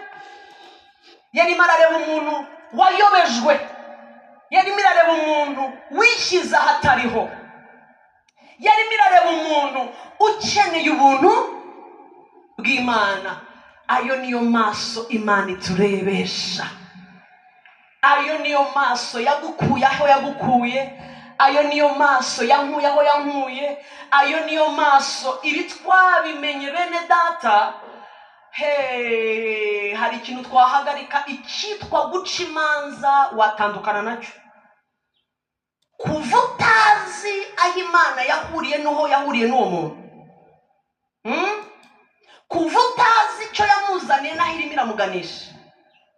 yarimo arareba umuntu wayobejwe, yarimo irareba umuntu wishyize ahatariho, yarimo irareba umuntu ukeneye ubuntu bw'Imana. Ayo niyo maso Imana iturebesha, ayo niyo maso yagukuye aho yagukuye, ayo niyo maso yankuye aho yankuye, ayo niyo maso. Ibi twabimenye bene data. Hey, hari ikintu twahagarika, icyitwa guca imanza watandukana nacyo. Kuva utazi aho Imana yahuriye n'uho yahuriye n'uwo muntu, Kuva utazi icyo yamuzaniye n'aho irimo iramuganisha,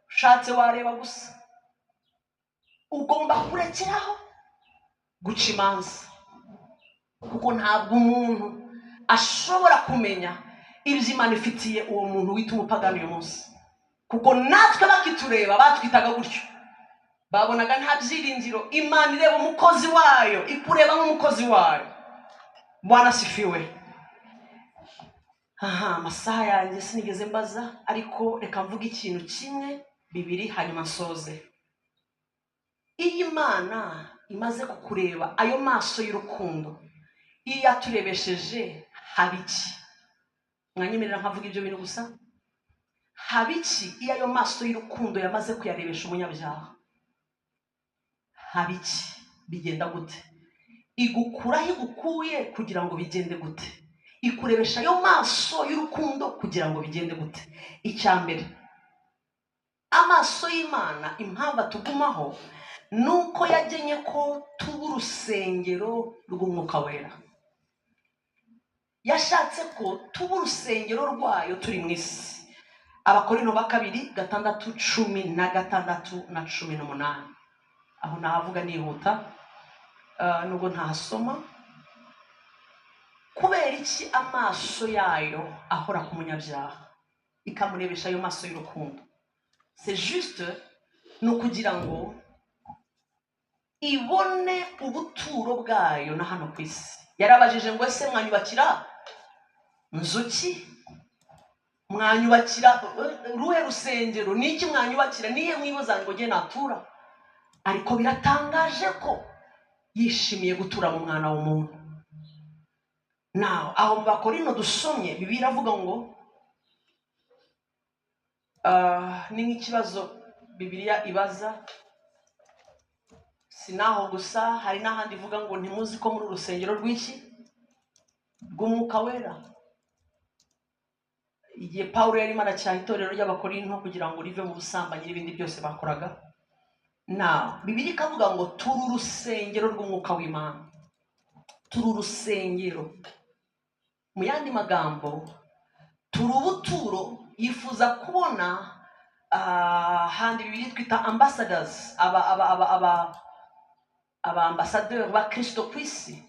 ushatse wareba gusa. Ugomba kurekeraho guca imanza, kuko ntabwo umuntu ashobora kumenya ibyo Imana ifitiye uwo muntu wita umupagani uyu munsi. Kuko natwe bakitureba batwitaga gutyo, babonaga nta byiringiro. Imana ireba umukozi wayo, ikureba nk'umukozi wayo. Bwana asifiwe. Aha, amasaha yanjye sinigeze mbaza, ariko reka mvuge ikintu kimwe bibiri hanyuma nsoze. Iyo Imana imaze kukureba ayo maso y'urukundo, iyo yaturebesheje haba iki? Mwanyemerera nkavuga ibyo bintu gusa? Haba iki iyo ayo maso y'urukundo yamaze kuyarebesha umunyabyaha? Haba iki? Bigenda gute? Igukuraho igukuye kugira ngo bigende gute? Ikurebesha ayo maso y'urukundo kugira ngo bigende gute? Icya mbere, amaso y'Imana impamvu atugumaho nuko yagenye ko tuba urusengero rw'Umwuka Wera. Yashatse ko tuba urusengero rwayo turi mu isi. Abakorinto ba kabiri 6:16 na 18. Aho nahavuga nihuta, nubwo ntahasoma. Kubera iki amaso yayo ahora ku munyabyaha, ikamurebesha ayo maso y'urukundo? C'est juste ni ukugira ngo ibone ubuturo bwayo na hano ku isi. Yarabajije ngo ese mwanyubakira nzu ki? Mwanyubakira ruhe rusengero? Niki mwanyubakira? Nihe mwibaza ngo nge natura? Ariko biratangaje ko yishimiye gutura mu mwana w'umuntu. Naho aho mu Bakorino dusomye, Bibiliya iravuga ngo ni nk'ikibazo Bibiliya ibaza. Si naho gusa, hari n'ahandi ivuga ngo ntimuzi ko muri urusengero rw'iki? Rw'Umwuka Wera. Igihe Pawulo yarimo aracyaha itorero ry'Abakorinto kugira ngo rive mu busambanyi n'ibindi byose bakoraga, na Bibiliya ikavuga ngo turi urusengero rw'Umwuka w'Imana, turi urusengero. Mu yandi magambo, turi ubuturo. Yifuza kubona handi Bibiliya twita ambassadors, aba ambassadeur ba Kristo ku isi.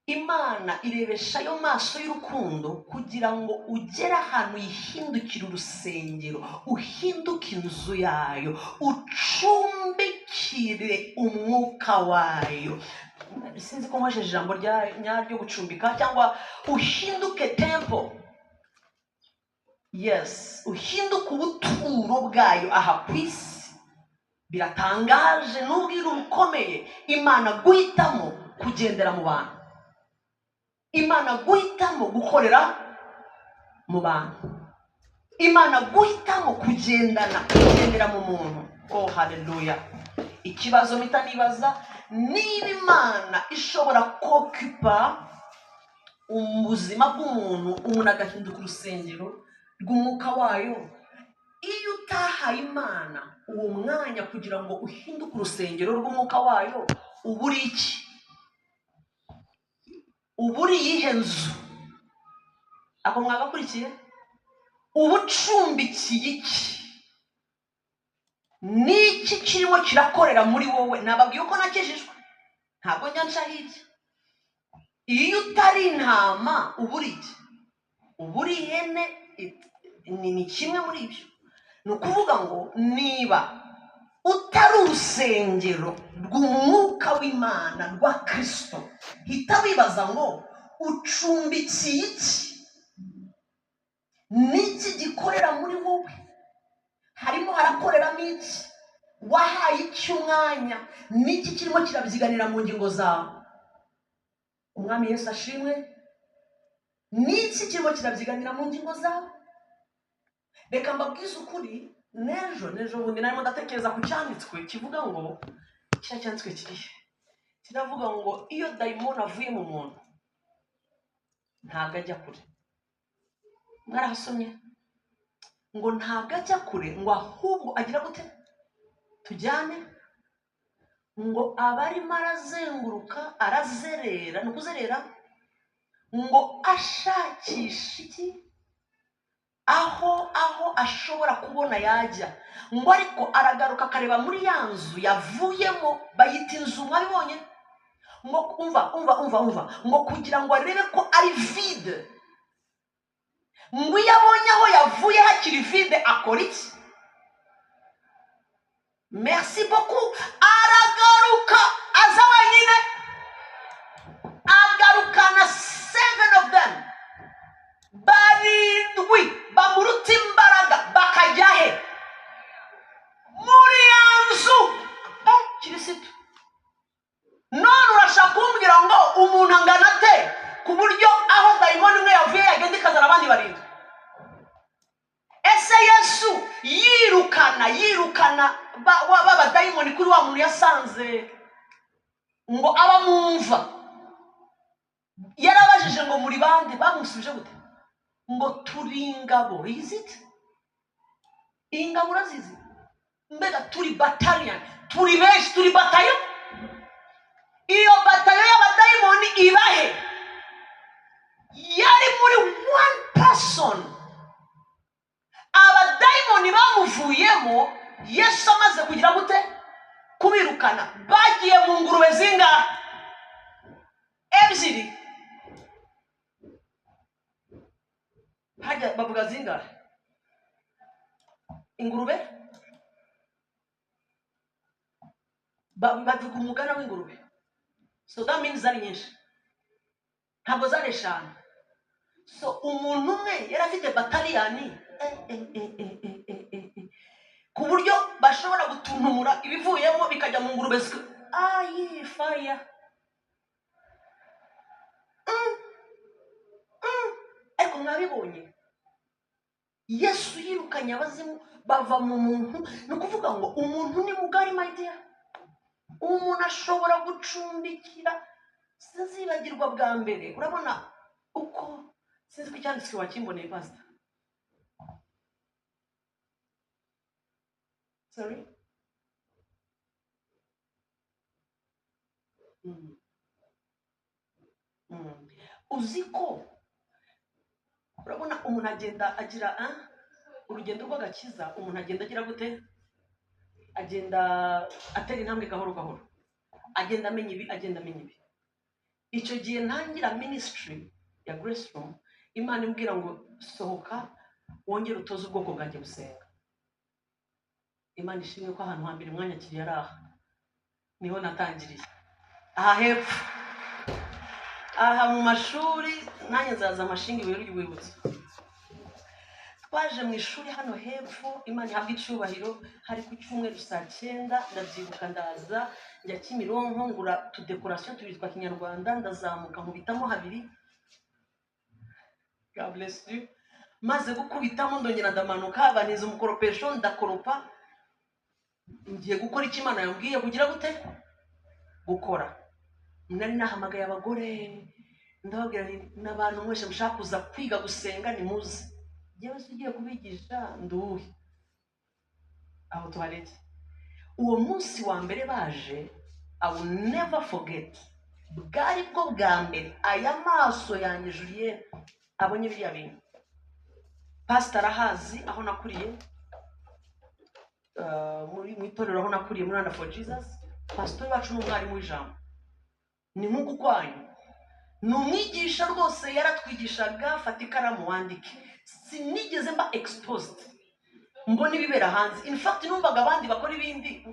Imana irebesha ayo maso y'urukundo kugira ngo ugere ahantu yihindukire urusengero, uhinduke inzu yayo, ucumbikire umwuka wayo. Sinzi ko nkoresheje ijambo nyaryo gucumbika, cyangwa uhinduke temple. Yes, uhinduke ubuturo bwayo aha ku isi. Biratangaje n'ubwiru bukomeye Imana guhitamo kugendera mu bantu, Imana guhitamo gukorera mu bantu, Imana guhitamo kugendera mu muntu. Oh haleluya. Ikibazo mpita nibaza, niba Imana ishobora kokipa ubuzima bw'umuntu, umuntu agahinduka urusengero rw'umwuka wayo, iyo utahaye Imana uwo mwanya kugira ngo uhinduke urusengero rw'umwuka wayo, uba uri iki? Uba uri iyihe nzu? Ako mwagakurikiye? Uba ucumbikiye iki? Niki kirimo kirakorera muri wowe? Nababwiye uko nakijijwe, ntabwo njya nca hirya. Iyo utari intama uba uri iki? Uba uri ihene. Ni kimwe muri ibyo. Ni ukuvuga ngo niba utari urusengero rw'umwuka w'Imana rwa Kristo, hita wibaza ngo ucumbikiye iki? Niki gikorera muri wowe? Harimo harakoreramo iki? Wahaye iki umwanya? Niki kirimo kirabyiganira mu ngingo zawe? Umwami Yesu ashimwe. Niki kirimo kirabyiganira mu ngingo zawe? Reka mbabwize ukuri, n'ejo bundi narimo ndatekereza ku cyanditswe kivuga ngo, kiriya cyanditswe kirihe? Kiravuga ngo iyo dayimoni avuye mu muntu ntabwo ajya kure. Mwarahasomye? Ngo ntabwo ajya kure, ngo ahubwo agira gute? Tujyane. Ngo aba arimo arazenguruka, arazerera, ni ukuzerera, ngo ashakisha iki? Aho ashobora kubona yajya. Ngo ariko aragaruka akareba muri ya nzu yavuyemo, bayita inzu, mwabibonye? Ngo umva, ngo kugira ngo arebe ko ari vide. Ngo iyo abonye aho yavuye hakiri vide akora iki? Merci beaucoup. Aragaruka aza wenyine, agarukana 7 of them, barindwi bamuruta imbaraga, bakajya he? Muri ya nzu. Kirisitu, none urashaka kumbwira ngo umuntu angana ate ku buryo aho dayimoni imwe yavuye yagenda ikazana abandi barindwi? Ese Yesu yirukana b'abadayimoni kuri wa muntu yasanze ngo abamwumva, yarabajije ngo muri bande? Bamusubije gute? Ngo turi ingabo. Is it? Ingabo urazizi? Mbega turi battalion, turi benshi, turi batayo. Iyo batayo y'abadayimoni ibahe? Yari muri one person. Abadayimoni bamuvuyemo Yesu amaze kugira gute? Kubirukana. Bagiye mu ngurube zingahe? 2. Hajya bavuga zingahe? Ingurube? Bavuga umugana w'ingurube. So that means zari nyinshi, ntabwo zari 5. So umuntu umwe yari afite bataliyani ku buryo bashobora gutuntumura ibivuyemo bikajya mu ngurube. Ayi fire. Ariko mwabibonye, Yesu yirukanye abazimu bava mu muntu. Ni ukuvuga ngo umuntu ni mugari, my dear. Umuntu ashobora gucumbikira. Sinzibagirwa bwa mbere, urabona uko sinzi ko icyanditswe wakimboneye, pastor. Sorry. Uzi ko urabona umuntu agenda agira urugendo rw'agakiza, umuntu agenda agira gute? Agenda atera intambwe gahoro gahoro, agenda amenya ibi, agenda amenya ibi. Icyo gihe ntangira ministry ya Grace Room, Imana imbwira ngo sohoka wongere utoze ubwoko bwanjye gusenga. Imana ishimwe ko ahantu hambere mwanyakiriye ari aha, niho natangiriye, aha hepfo, aha mu mashuri. Nanjye nzaza amashinga ibuye ry'urwibutso. Twaje mu ishuri hano hepfo, Imana ihabwa icyubahiro, hari ku cyumweru saa 9, ndabyibuka ndaza njya Kimironko ngura utudekorasiyo tubiri twa Kinyarwanda, ndazamuka nkubitamo habiri. God bless you. Maze gukubitamo ndongera ndamanuka, baniza umukoropesho ndakoropa, ngiye gukora icyo Imana yambwiye kugira gute? Gukora. Nari nahamagaye abagore ndababwira nti n'abantu mwese mushaka kuza kwiga gusenga nimuze, njyewe se ugiye kubigisha nduhe aho tuhareke. Uwo munsi wa mbere baje, I will never forget, bwari bwo bwa mbere aya maso yanjye Julienne abonye biriya bintu. Pastor arahazi aho nakuriye, muri mu itorero aho nakuriye muri Rwanda for Jesus. Pastor wacu ni umwarimu w'ijambo, ni nk'uku kwanyu, ni umwigisha rwose, yaratwigishaga, fata ikaramu wandike. Sinigeze mba exposed mbona ibibera hanze. In fact numvaga abandi bakora ibindi.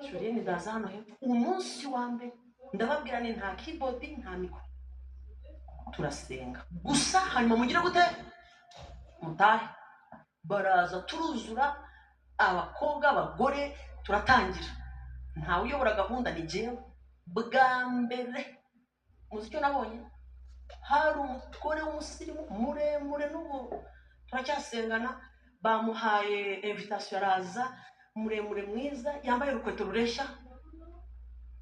Julienne ndaza hano hepfo umunsi wa mbere ndababwira ni nta keyboard nta mikoro, Turasenga gusa, hanyuma mugire gute? Mutahe. Baraza turuzura, abakobwa, abagore, turatangira. Ntawe uyobora gahunda, ni jyewe. Bwa mbere muzi icyo nabonye? Hari umugore w'umusirimu muremure, n'ubu turacyasengana, bamuhaye invitation araza, muremure mwiza, yambaye urukweto rureshya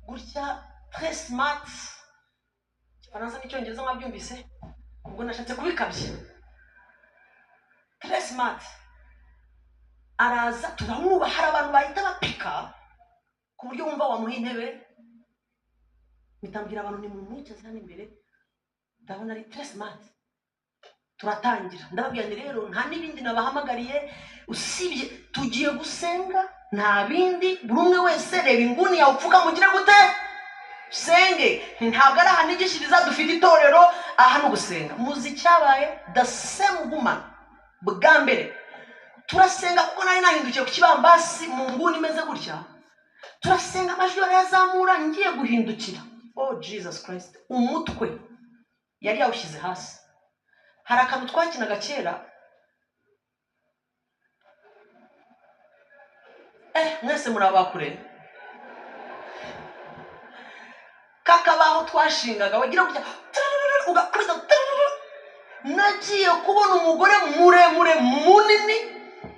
gutya, très smart. Igifaransa n'icyongereza mwabyumvise, ubwo nashatse kubikabya. Très smart, araza turamwubaha. Hari abantu bahita bapika ku buryo wumva wamuha intebe. Mpita abantu ni mumwicaze hano imbere, ndabona ari très smart. Turatangira, ndababwira nti rero nta n'ibindi nabahamagariye usibye tugiye gusenga, nta bindi. Buri umwe wese reba inguni yawe upfuka, mugire gute? Senge. Ntabwo ari ahantu nigishiriza, dufite itorero, aha ni ugusenga. Muzi icyabaye? The same woman, bwa mbere turasenga, kuko nari nahindukiye ku kibambasi mu nguni imeze gutya, turasenga, amajwi barayazamura, ngiye guhindukira, oh Jesus Christ, umutwe yari yawushyize hasi. Hari akantu twakinaga kera, mwese muri abakure, kakabaho twashingaga, wagira gutya ugakubita. Nagiye kubona umugore muremure munini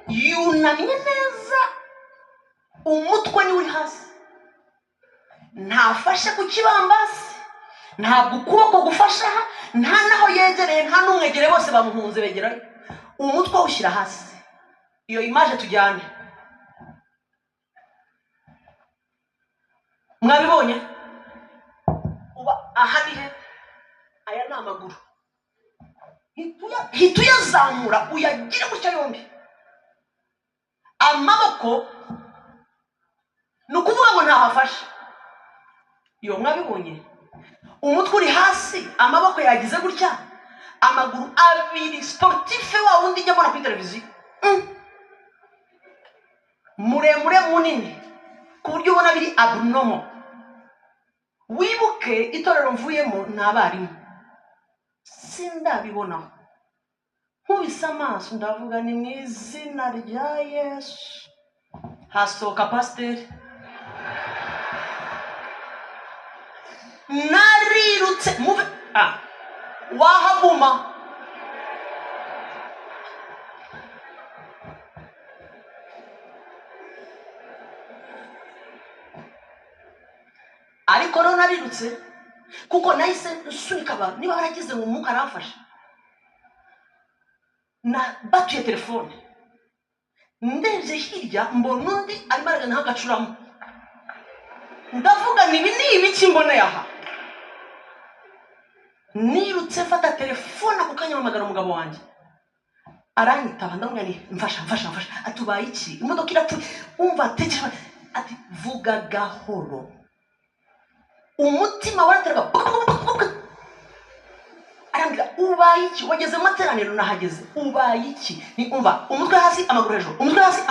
yunamye neza, umutwe niwe uri hasi, ntafashe ku kibambasi, ntabwo ukuboko gufasha aha, nta naho yegereye, nta n'umwegereye, bose bamuhunze begerayo, umutwe awushyira hasi. Iyo image tujyane, mwabibonye? Uba aha ni he? Aya ni amaguru, hita uyazamura uyagire gutya yombi, amaboko ni ukuvuga ngo ntahafashe. Iyo mwabibonye? Umutwe uri hasi, amaboko yagize gutya, amaguru abiri, sportif wa wundi njya mbona kuri televiziyo, muremure munini ku buryo ubona biri abnormal. Wibuke itorero mvuyemo ni abarimu, sindabibonaho. Nkubise amaso ndavuga ni mu izina rya Yesu, hasohoka pasiteri. Narirutse muve wahaguma. Ariko rero narirutse kuko nahise nsunika abantu, niba baragize ngo umwuka aramfasha, batuye telefone, ndebye hirya mbona undi arimo aragana nk'agacuramo, ndavuga nibi ni ibiki mboneye aha. Nirutse mfata telefone ako kanya mpamagara umugabo wanjye, aranyitaba, ndamubwira nti mfasha mfasha mfasha. Ati ubaye iki? Imodoka irapfuye. Umva tekereza, ati vuga gahoro. Umutima warateraga, arambwira ubaye iki? Wageze mu materaniro? Nahageze. Ubaye iki? Ni umva umutwe hasi, amaguru hejuru, umutwe hasi.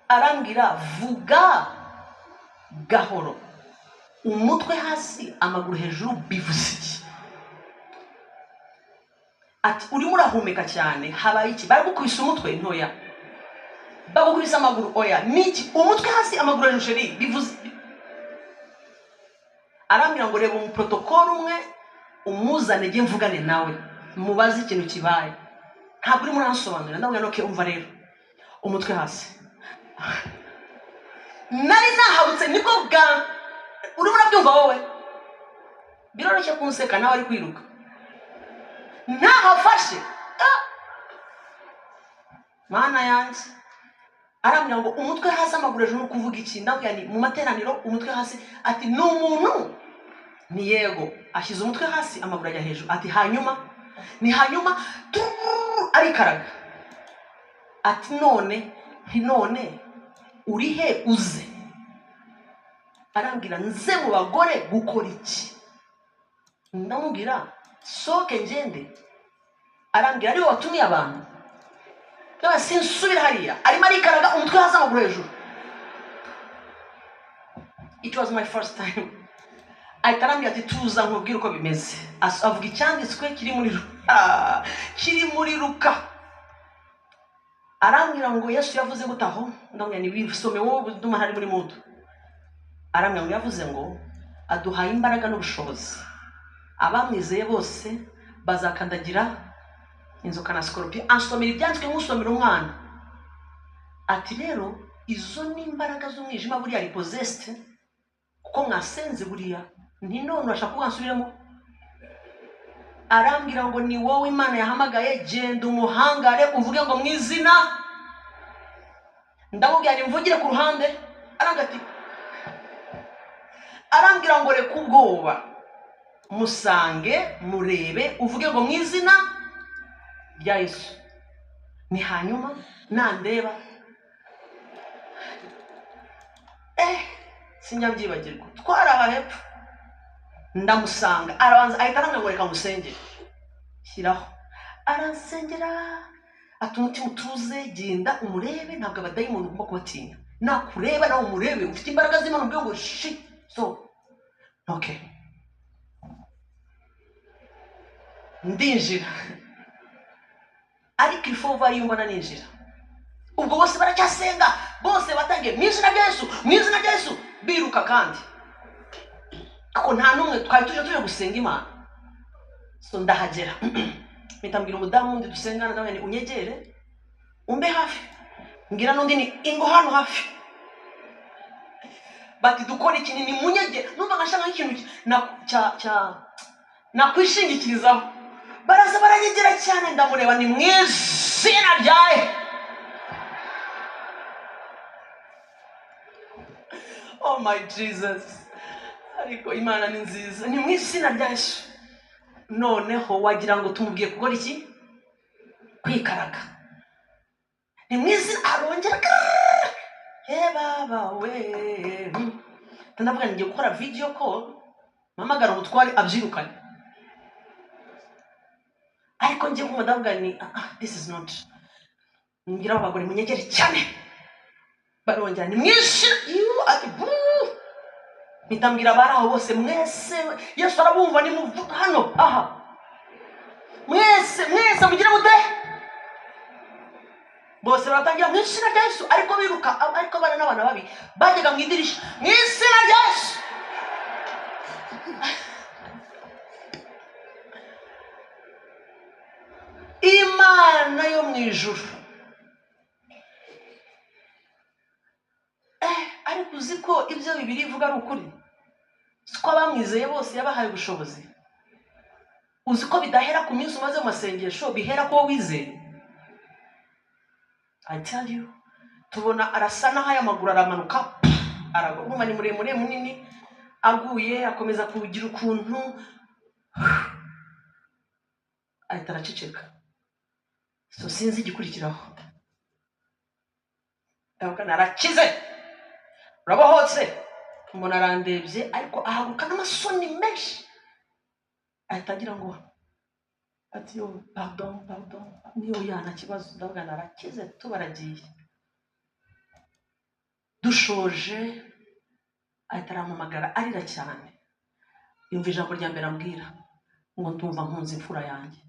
Arambwira vuga gahoro, umutwe hasi, amaguru hejuru bivuze iki? Ati urimo urahumeka cyane, habaye iki? Baragukubise umutwe? Ntoya. Bagukubise amaguru? Oya. Niki? Umutwe hasi, amaguru hejuru, chéri, bivuze. Arambwira ngo reba umuprotokolo umwe umuzane njye mvugane nawe, mubaze ikintu kibaye, ntabwo urimo uransobanurira. Ndamubwira okay, umva rero, umutwe hasi. Nari nahabutse, nibwo bwa urimo urabyumva wowe, biroroshye kunseka nawe ari kwiruka, ntahafashe. Mana yanjye. Arambwira ngo umutwe hasi, amaguru hejuru ni ukuvuga iki? Ndamubwira ni mu materaniro umutwe hasi. Ati ni umuntu? Ni yego. Ashyize umutwe hasi, amaguru ajya hejuru. Ati hanyuma? Ni hanyuma arikaraga. Ati none? Nti none uri he uze? Arambwira nze mu bagore gukora iki? Ndamubwira soke ngende. Arambwira ariwe watumiye abantu, sinsubira hariya. Arimo arikaraga, umutwe hasi, amaguru hejuru. It was my first time. Ahita arambwira ati tuza nkubwire uko bimeze. Avuga icyanditswe kiri muri Luka. Arambwira ngo Yesu yavuze gute aho? Ndamubwira nti bisome wowe ndumva ntari muri mudu. Arambwira ngo yavuze ngo aduhaye imbaraga n'ubushobozi, abamwizeye bose bazakandagira inzoka na sikoropiyo. Ansomera ibyanditswe nk'usomera umwana. Ati rero izo ni imbaraga z'umwijima buriya ari possessed, kuko mwasenze buriya nti none urashaka ko wansubiramo. Arambwira ngo ni wowe Imana yahamagaye, genda umuhangare uvuge ngo mu izina. Ndamubwira nti mvugire ku ruhande. Arambwira ngo reka ubwoba, musange murebe uvuge ngo mu izina rya Yesu. Ni hanyuma nandeba sinjya mbyibagirwa, twari aha hepfo ndamusanga, arabanza ahita arambwira ngo reka musengere, shyiraho. Aransengera ati umutima utuze, genda umurebe, ntabwo abadayimoni ugomba kubatinya, nakureba nawe umurebe, ufite imbaraga z'Imana, ubwire ngo shi so okay. Ndinjira, ariko ifova ariyo mbona ninjira. Ubwo bose baracyasenga, bose batangiye mu izina rya Yesu, mu izina rya Yesu, biruka kandi kuko nta n'umwe twari tuje gusenga Imana. So ndahagera mpita mbwira umudamu wundi dusengana nawe ni unyegere umbe hafi, mbwira n'undi ni ingo hano hafi, bati dukora iki? Ni munyegere. Numva nkashaka nk'ikintu nakwishingikirizaho. Baraza baranyegera cyane, ndamureba ni mu izina rya Yesu. Oh my Jesus, ariko Imana ni nziza, ni mu izina rya Yesu. Noneho wagira ngo tumubwiye gukora iki? Kwikaraga. Ni mu izina, arongera baba we. Ndavuga ngiye gukora video call, mpamagara umutware abyirukane. Ariko ngiye kumva ndavuga ni this is not. Ngira abagore munyegere cyane. Barongera ni mwinshi ati mpita mbwira abari aho bose mwese Yesu arabumva, ni hano aha mwese mwese mugire mute. Bose baratangira mu izina rya Yesu, ariko biruka, ariko bana n'abana babi bajyaga mu idirisha mu izina rya Yesu. Imana yo mu ijuru. Ariko uzi ko ibyo Bibiliya ivuga ari ukuri, siko abamwizeye bose yabahaye ubushobozi. Uzi ko bidahera ku minsi umaze mu masengesho, bihera ko wizeye. I tell you, tubona arasa n'aho aya maguru aramanuka, aragwa. Urumva ni muremure munini, aguye akomeza kugira ukuntu ahita araceceka. So sinzi igikurikiraho. Ndavuga narakize, urabohotse. Mbona arandebye, ariko ahaguruka n'amasoni menshi, ahita agira ngo ati yo pardon pardon, niyo yana kibazo. Ndavuga narakize, tubaragiye. Dushoje ahita arampamagara arira cyane. Yumva ijambo rya mbere ambwira ngo ndumva nkunze imfura yanjye.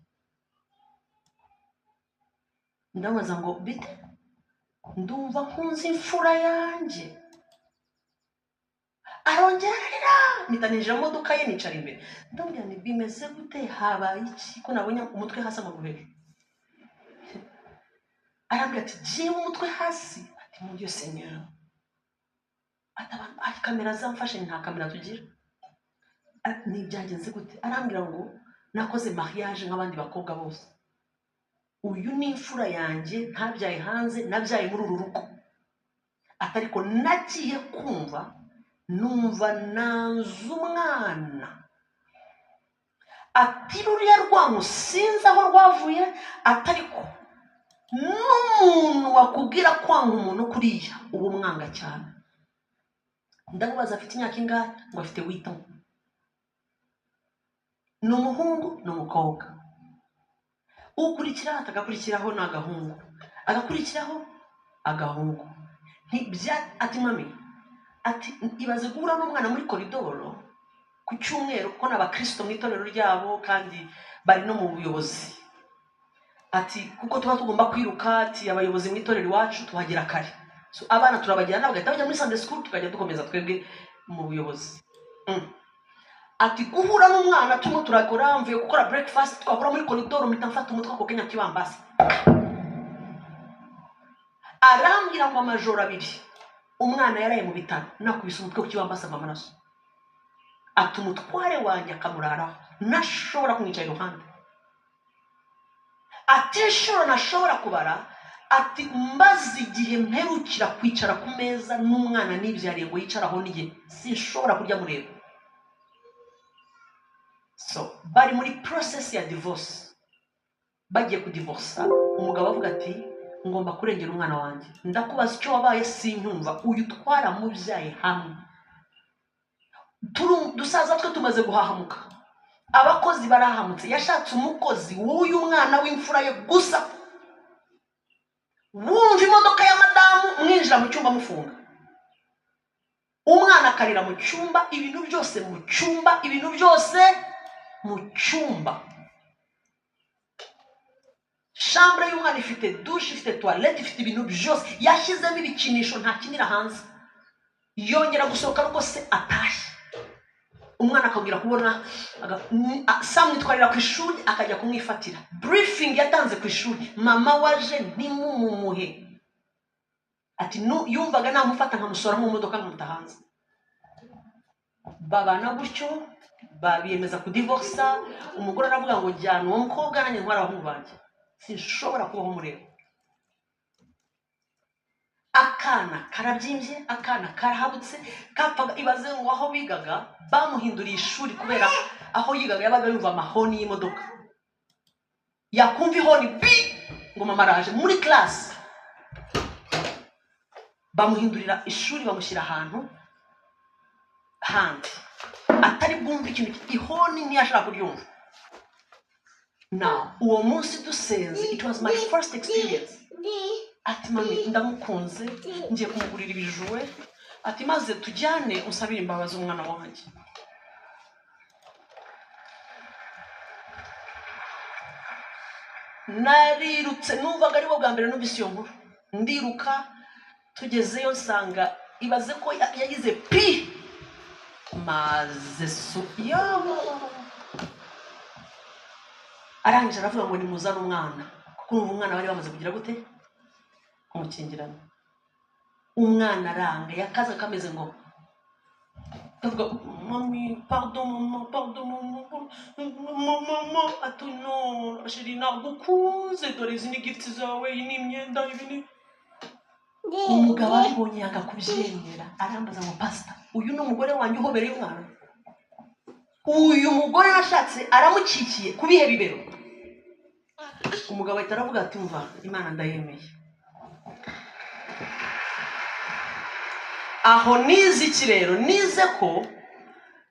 Ndamubaza ngo bite? Ndumva nkunze imfura yanjye. Arongera ararira. Mpita ninjira mu modoka ye nicara imbere. Ndamubwira nti bimeze gute, habaye iki ko nabonye umutwe hasi amaguru hejuru? Arambwira ati jyewe umutwe hasi. Ati mon Dieu Seigneur, ati abantu kamera zamfashe, nta kamera tugira. Ni byagenze gute? Arambwira ngo nakoze mariage nk'abandi bakobwa bose, uyu ni imfura yanjye, ntabyaye hanze, nabyaye muri uru rugo. Atariko nagiye kumva numva nanze umwana. Ati ruriya rwango sinzi aho rwavuye, atariko n'umuntu wakubwira kwanga umuntu kuriya uba umwanga cyane. Ndamubaza afite imyaka ingahe? Ngo afite 8 ans. Ni umuhungu ni umukobwa. Ukurikira atagakurikiraho ni agahungu, agakurikiraho agahungu. Ati mami, Ati ibaze guhura n'umwana muri koridoro ku cyumweru, kuko ni abakristo mu itorero ryabo kandi bari no mu buyobozi. Ati kuko tuba tugomba kwiruka, ati abayobozi mu itorero iwacu tuhagera kare, so abana turabajyana bagahita bajya muri Sunday school, tukajya dukomeza twebwe mu buyobozi. Ati guhura n'umwana turimo turakora, mvuye gukora breakfast, twakora muri koridoro mpita mfata umutwe ako kanya kibambasi. Arambwira ngo amajoro abiri umwana yaraye mu bitaro nakubise umutwe ku kibambasi ava amaraso. Ati umutware wanjye akamuraraho ntashobora kumwicara iruhande. Ati inshuro ntashobora kubara. Ati mbaze igihe mperukira kwicara ku meza n'umwana nibyariye ngo yicaraho niye, sinshobora kurya mureba. So bari muri process ya divorce, bagiye kudivorsa. Umugabo avuga ati ngomba kurengera umwana wanjye, ndakubaza icyo wabaye sinyumva, uyu twaramubyaye hamwe, dusaza twe tumaze guhahamuka, abakozi barahamutse, yashatse umukozi w'uyu mwana w'imfura ye gusa, wumva imodoka ya madamu mwinjira mu cyumba mufunga, umwana akarira mu cyumba, ibintu byose mu cyumba, ibintu byose mu cyumba. Chambre y'umwana ifite douche, ifite toilette, ifite ibintu byose, yashyizemo ibikinisho ntakinira hanze. Yongera gusohoka rwose atashye, umwana akongera kubona samwitwarira ku ishuri akajya kumwifatira. Briefing yatanze ku ishuri, mama waje ntimumumuhe. Ati yumvaga namufata nkamusora mu modoka nkamuta hanze. Babana gutyo, babiyemeza kudivorsa. Umugore aravuga ngo jyana uwo mukobwa nanjye ntwara abahungu banjye, sinshobora kubaho mureba. Akana karabyimbye, akana karahabutse, kapfaga. Ibaze ngo aho bigaga bamuhinduriye ishuri kubera aho yigaga yabaga yumva amahoni y'imodoka, yakumva ihoni bi ngo mama araje muri class. Bamuhindurira ishuri bamushyira ahantu handi atari bwumve ikintu, ihoni ntiyashaka kuryumva. Now uwo munsi dusenze, it was my first experience. Ati mami ndamukunze, ngiye kumugurira ibijuwe, ati maze tujyane usabire imbabazi umwana wanjye. Narirutse, numvaga aribwo bwa mbere numvise iyo nkuru, ndiruka. Tugezeyo nsanga ibaze ko yagize pi maze arangije aravuga ngo nimuzane umwana, kuko urumva umwana bari bamaze kugira gute kumukingirana. Umwana aranga yakaza kameze ngo ndavuga mami pardon, mama pardon, mama mama, ati no chérie nagukunze, dore izi ni gift zawe, iyi ni imyenda, ibi ni. Umugabo abibonye yanga kubyemera, arambaza ngo pastor, uyu ni umugore wanjye uhobereye umwana? Uyu mugore nashatse aramukikiye ku bihe bibero? Umugabo ahita aravuga ati umva Imana ndayemeye. Aho nize iki rero? Nize ko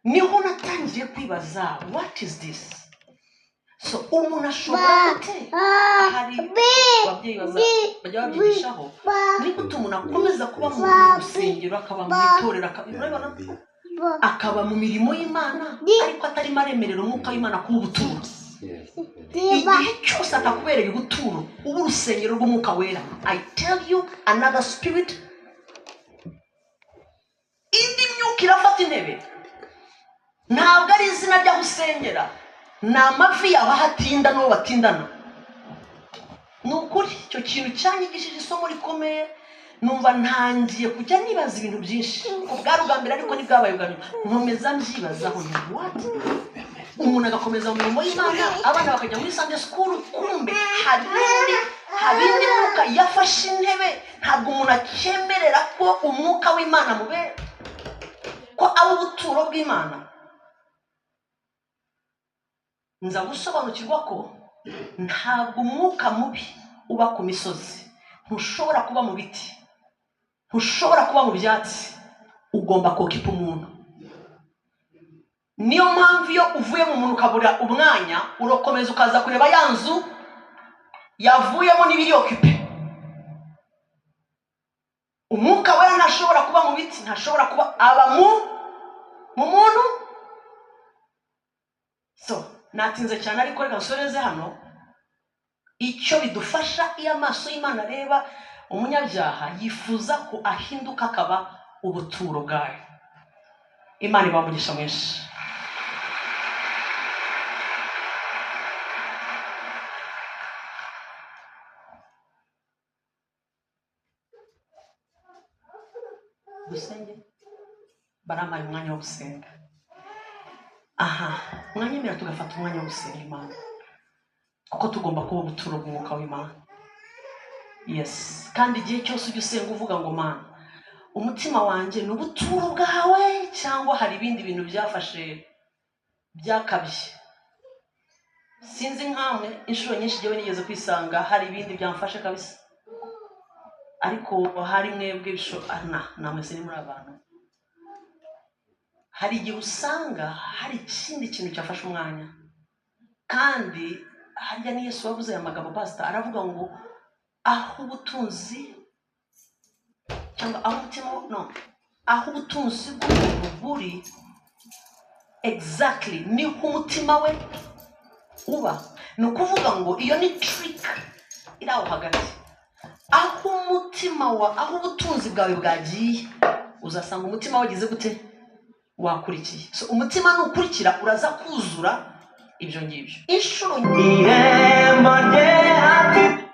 niho natangiye kwibaza what is this? So umuntu ashobora gute? Hari ababyeyi bajya babyigishaho, ni gute umuntu akomeza kuba mu rusengero, akaba mu itorero, akaba mu mirimo y'Imana, ariko atarimo aremerera umwuka w'Imana kuba ubuturo. Igihe cyose atakubereye ubuturo, uba urusengero rw'umwuka wera. I tell you another spirit, indi myuka irafata intebe. Ntabwo ari izina ry'aho usengera, ni amavi yawe aho atinda n'uwo batindana. Ni ukuri icyo kintu cyanyigishije isomo rikomeye, numva ntangiye kujya nibaza ibintu byinshi. Ubwari ubwa mbere ariko ntibwabaye ubwa nyuma, nkomeza mbyibazaho nti what? Umuntu agakomeza mu mirimo y'Imana, abana bakajya muri Sunday school, kumbe hari indi myuka yafashe intebe. Ntabwo umuntu akemerera ko umwuka w'Imana mubera, ko aba ubuturo bw'Imana. Nza gusobanukirwa ko ntabwo umwuka mubi uba ku misozi, ntushobora kuba mu biti, ntushobora kuba mu byatsi, ugomba kokipa umuntu. Niyo mpamvu iyo uvuye mu muntu ukabura umwanya, urakomeza ukaza kureba ya nzu yavuyemo n'ibiri okipe, Umwuka Wera ntashobora kuba mu biti, ntashobora kuba, aba mu muntu. So natinze cyane, ariko reka nsoreze hano. Icyo bidufasha, iyo amaso y'Imana areba umunyabyaha, yifuza ko ahinduka akaba ubuturo bwayo. Imana ibahe umugisha mwinshi. Dusenge, barampaye umwanya wo gusenga. Aha mwanyemera tugafata umwanya wo gusenga Imana, kuko tugomba kuba ubuturo bw'umwuka w'Imana. Yes, kandi igihe cyose ujya usenga uvuga ngo Mana, umutima wanjye ni ubuturo bwawe, cyangwa hari ibindi bintu byafashe byakabye. Sinzi nkamwe, inshuro nyinshi jyewe nigeze kwisanga hari ibindi byamfashe kabisa, ariko hari mwebwe namwe sini muri abantu. Hari igihe usanga hari ikindi kintu cyafashe umwanya, kandi harya ni Yesu wavuze aya magambo, pastor aravuga ngo aho ubutunzi cyangwa aho umutima, no, aho ubutunzi bw'umuntu buri exactly niho umutima we uba. Ni ukuvuga ngo iyo ni trick iri aho hagati. Aho umutima wa, aho ubutunzi bwawe bwagiye, uzasanga umutima wagize gute? Wakurikiye. So umutima nukurikira uraza kuzura ibyo ngibyo. Inshuro Irembo rye.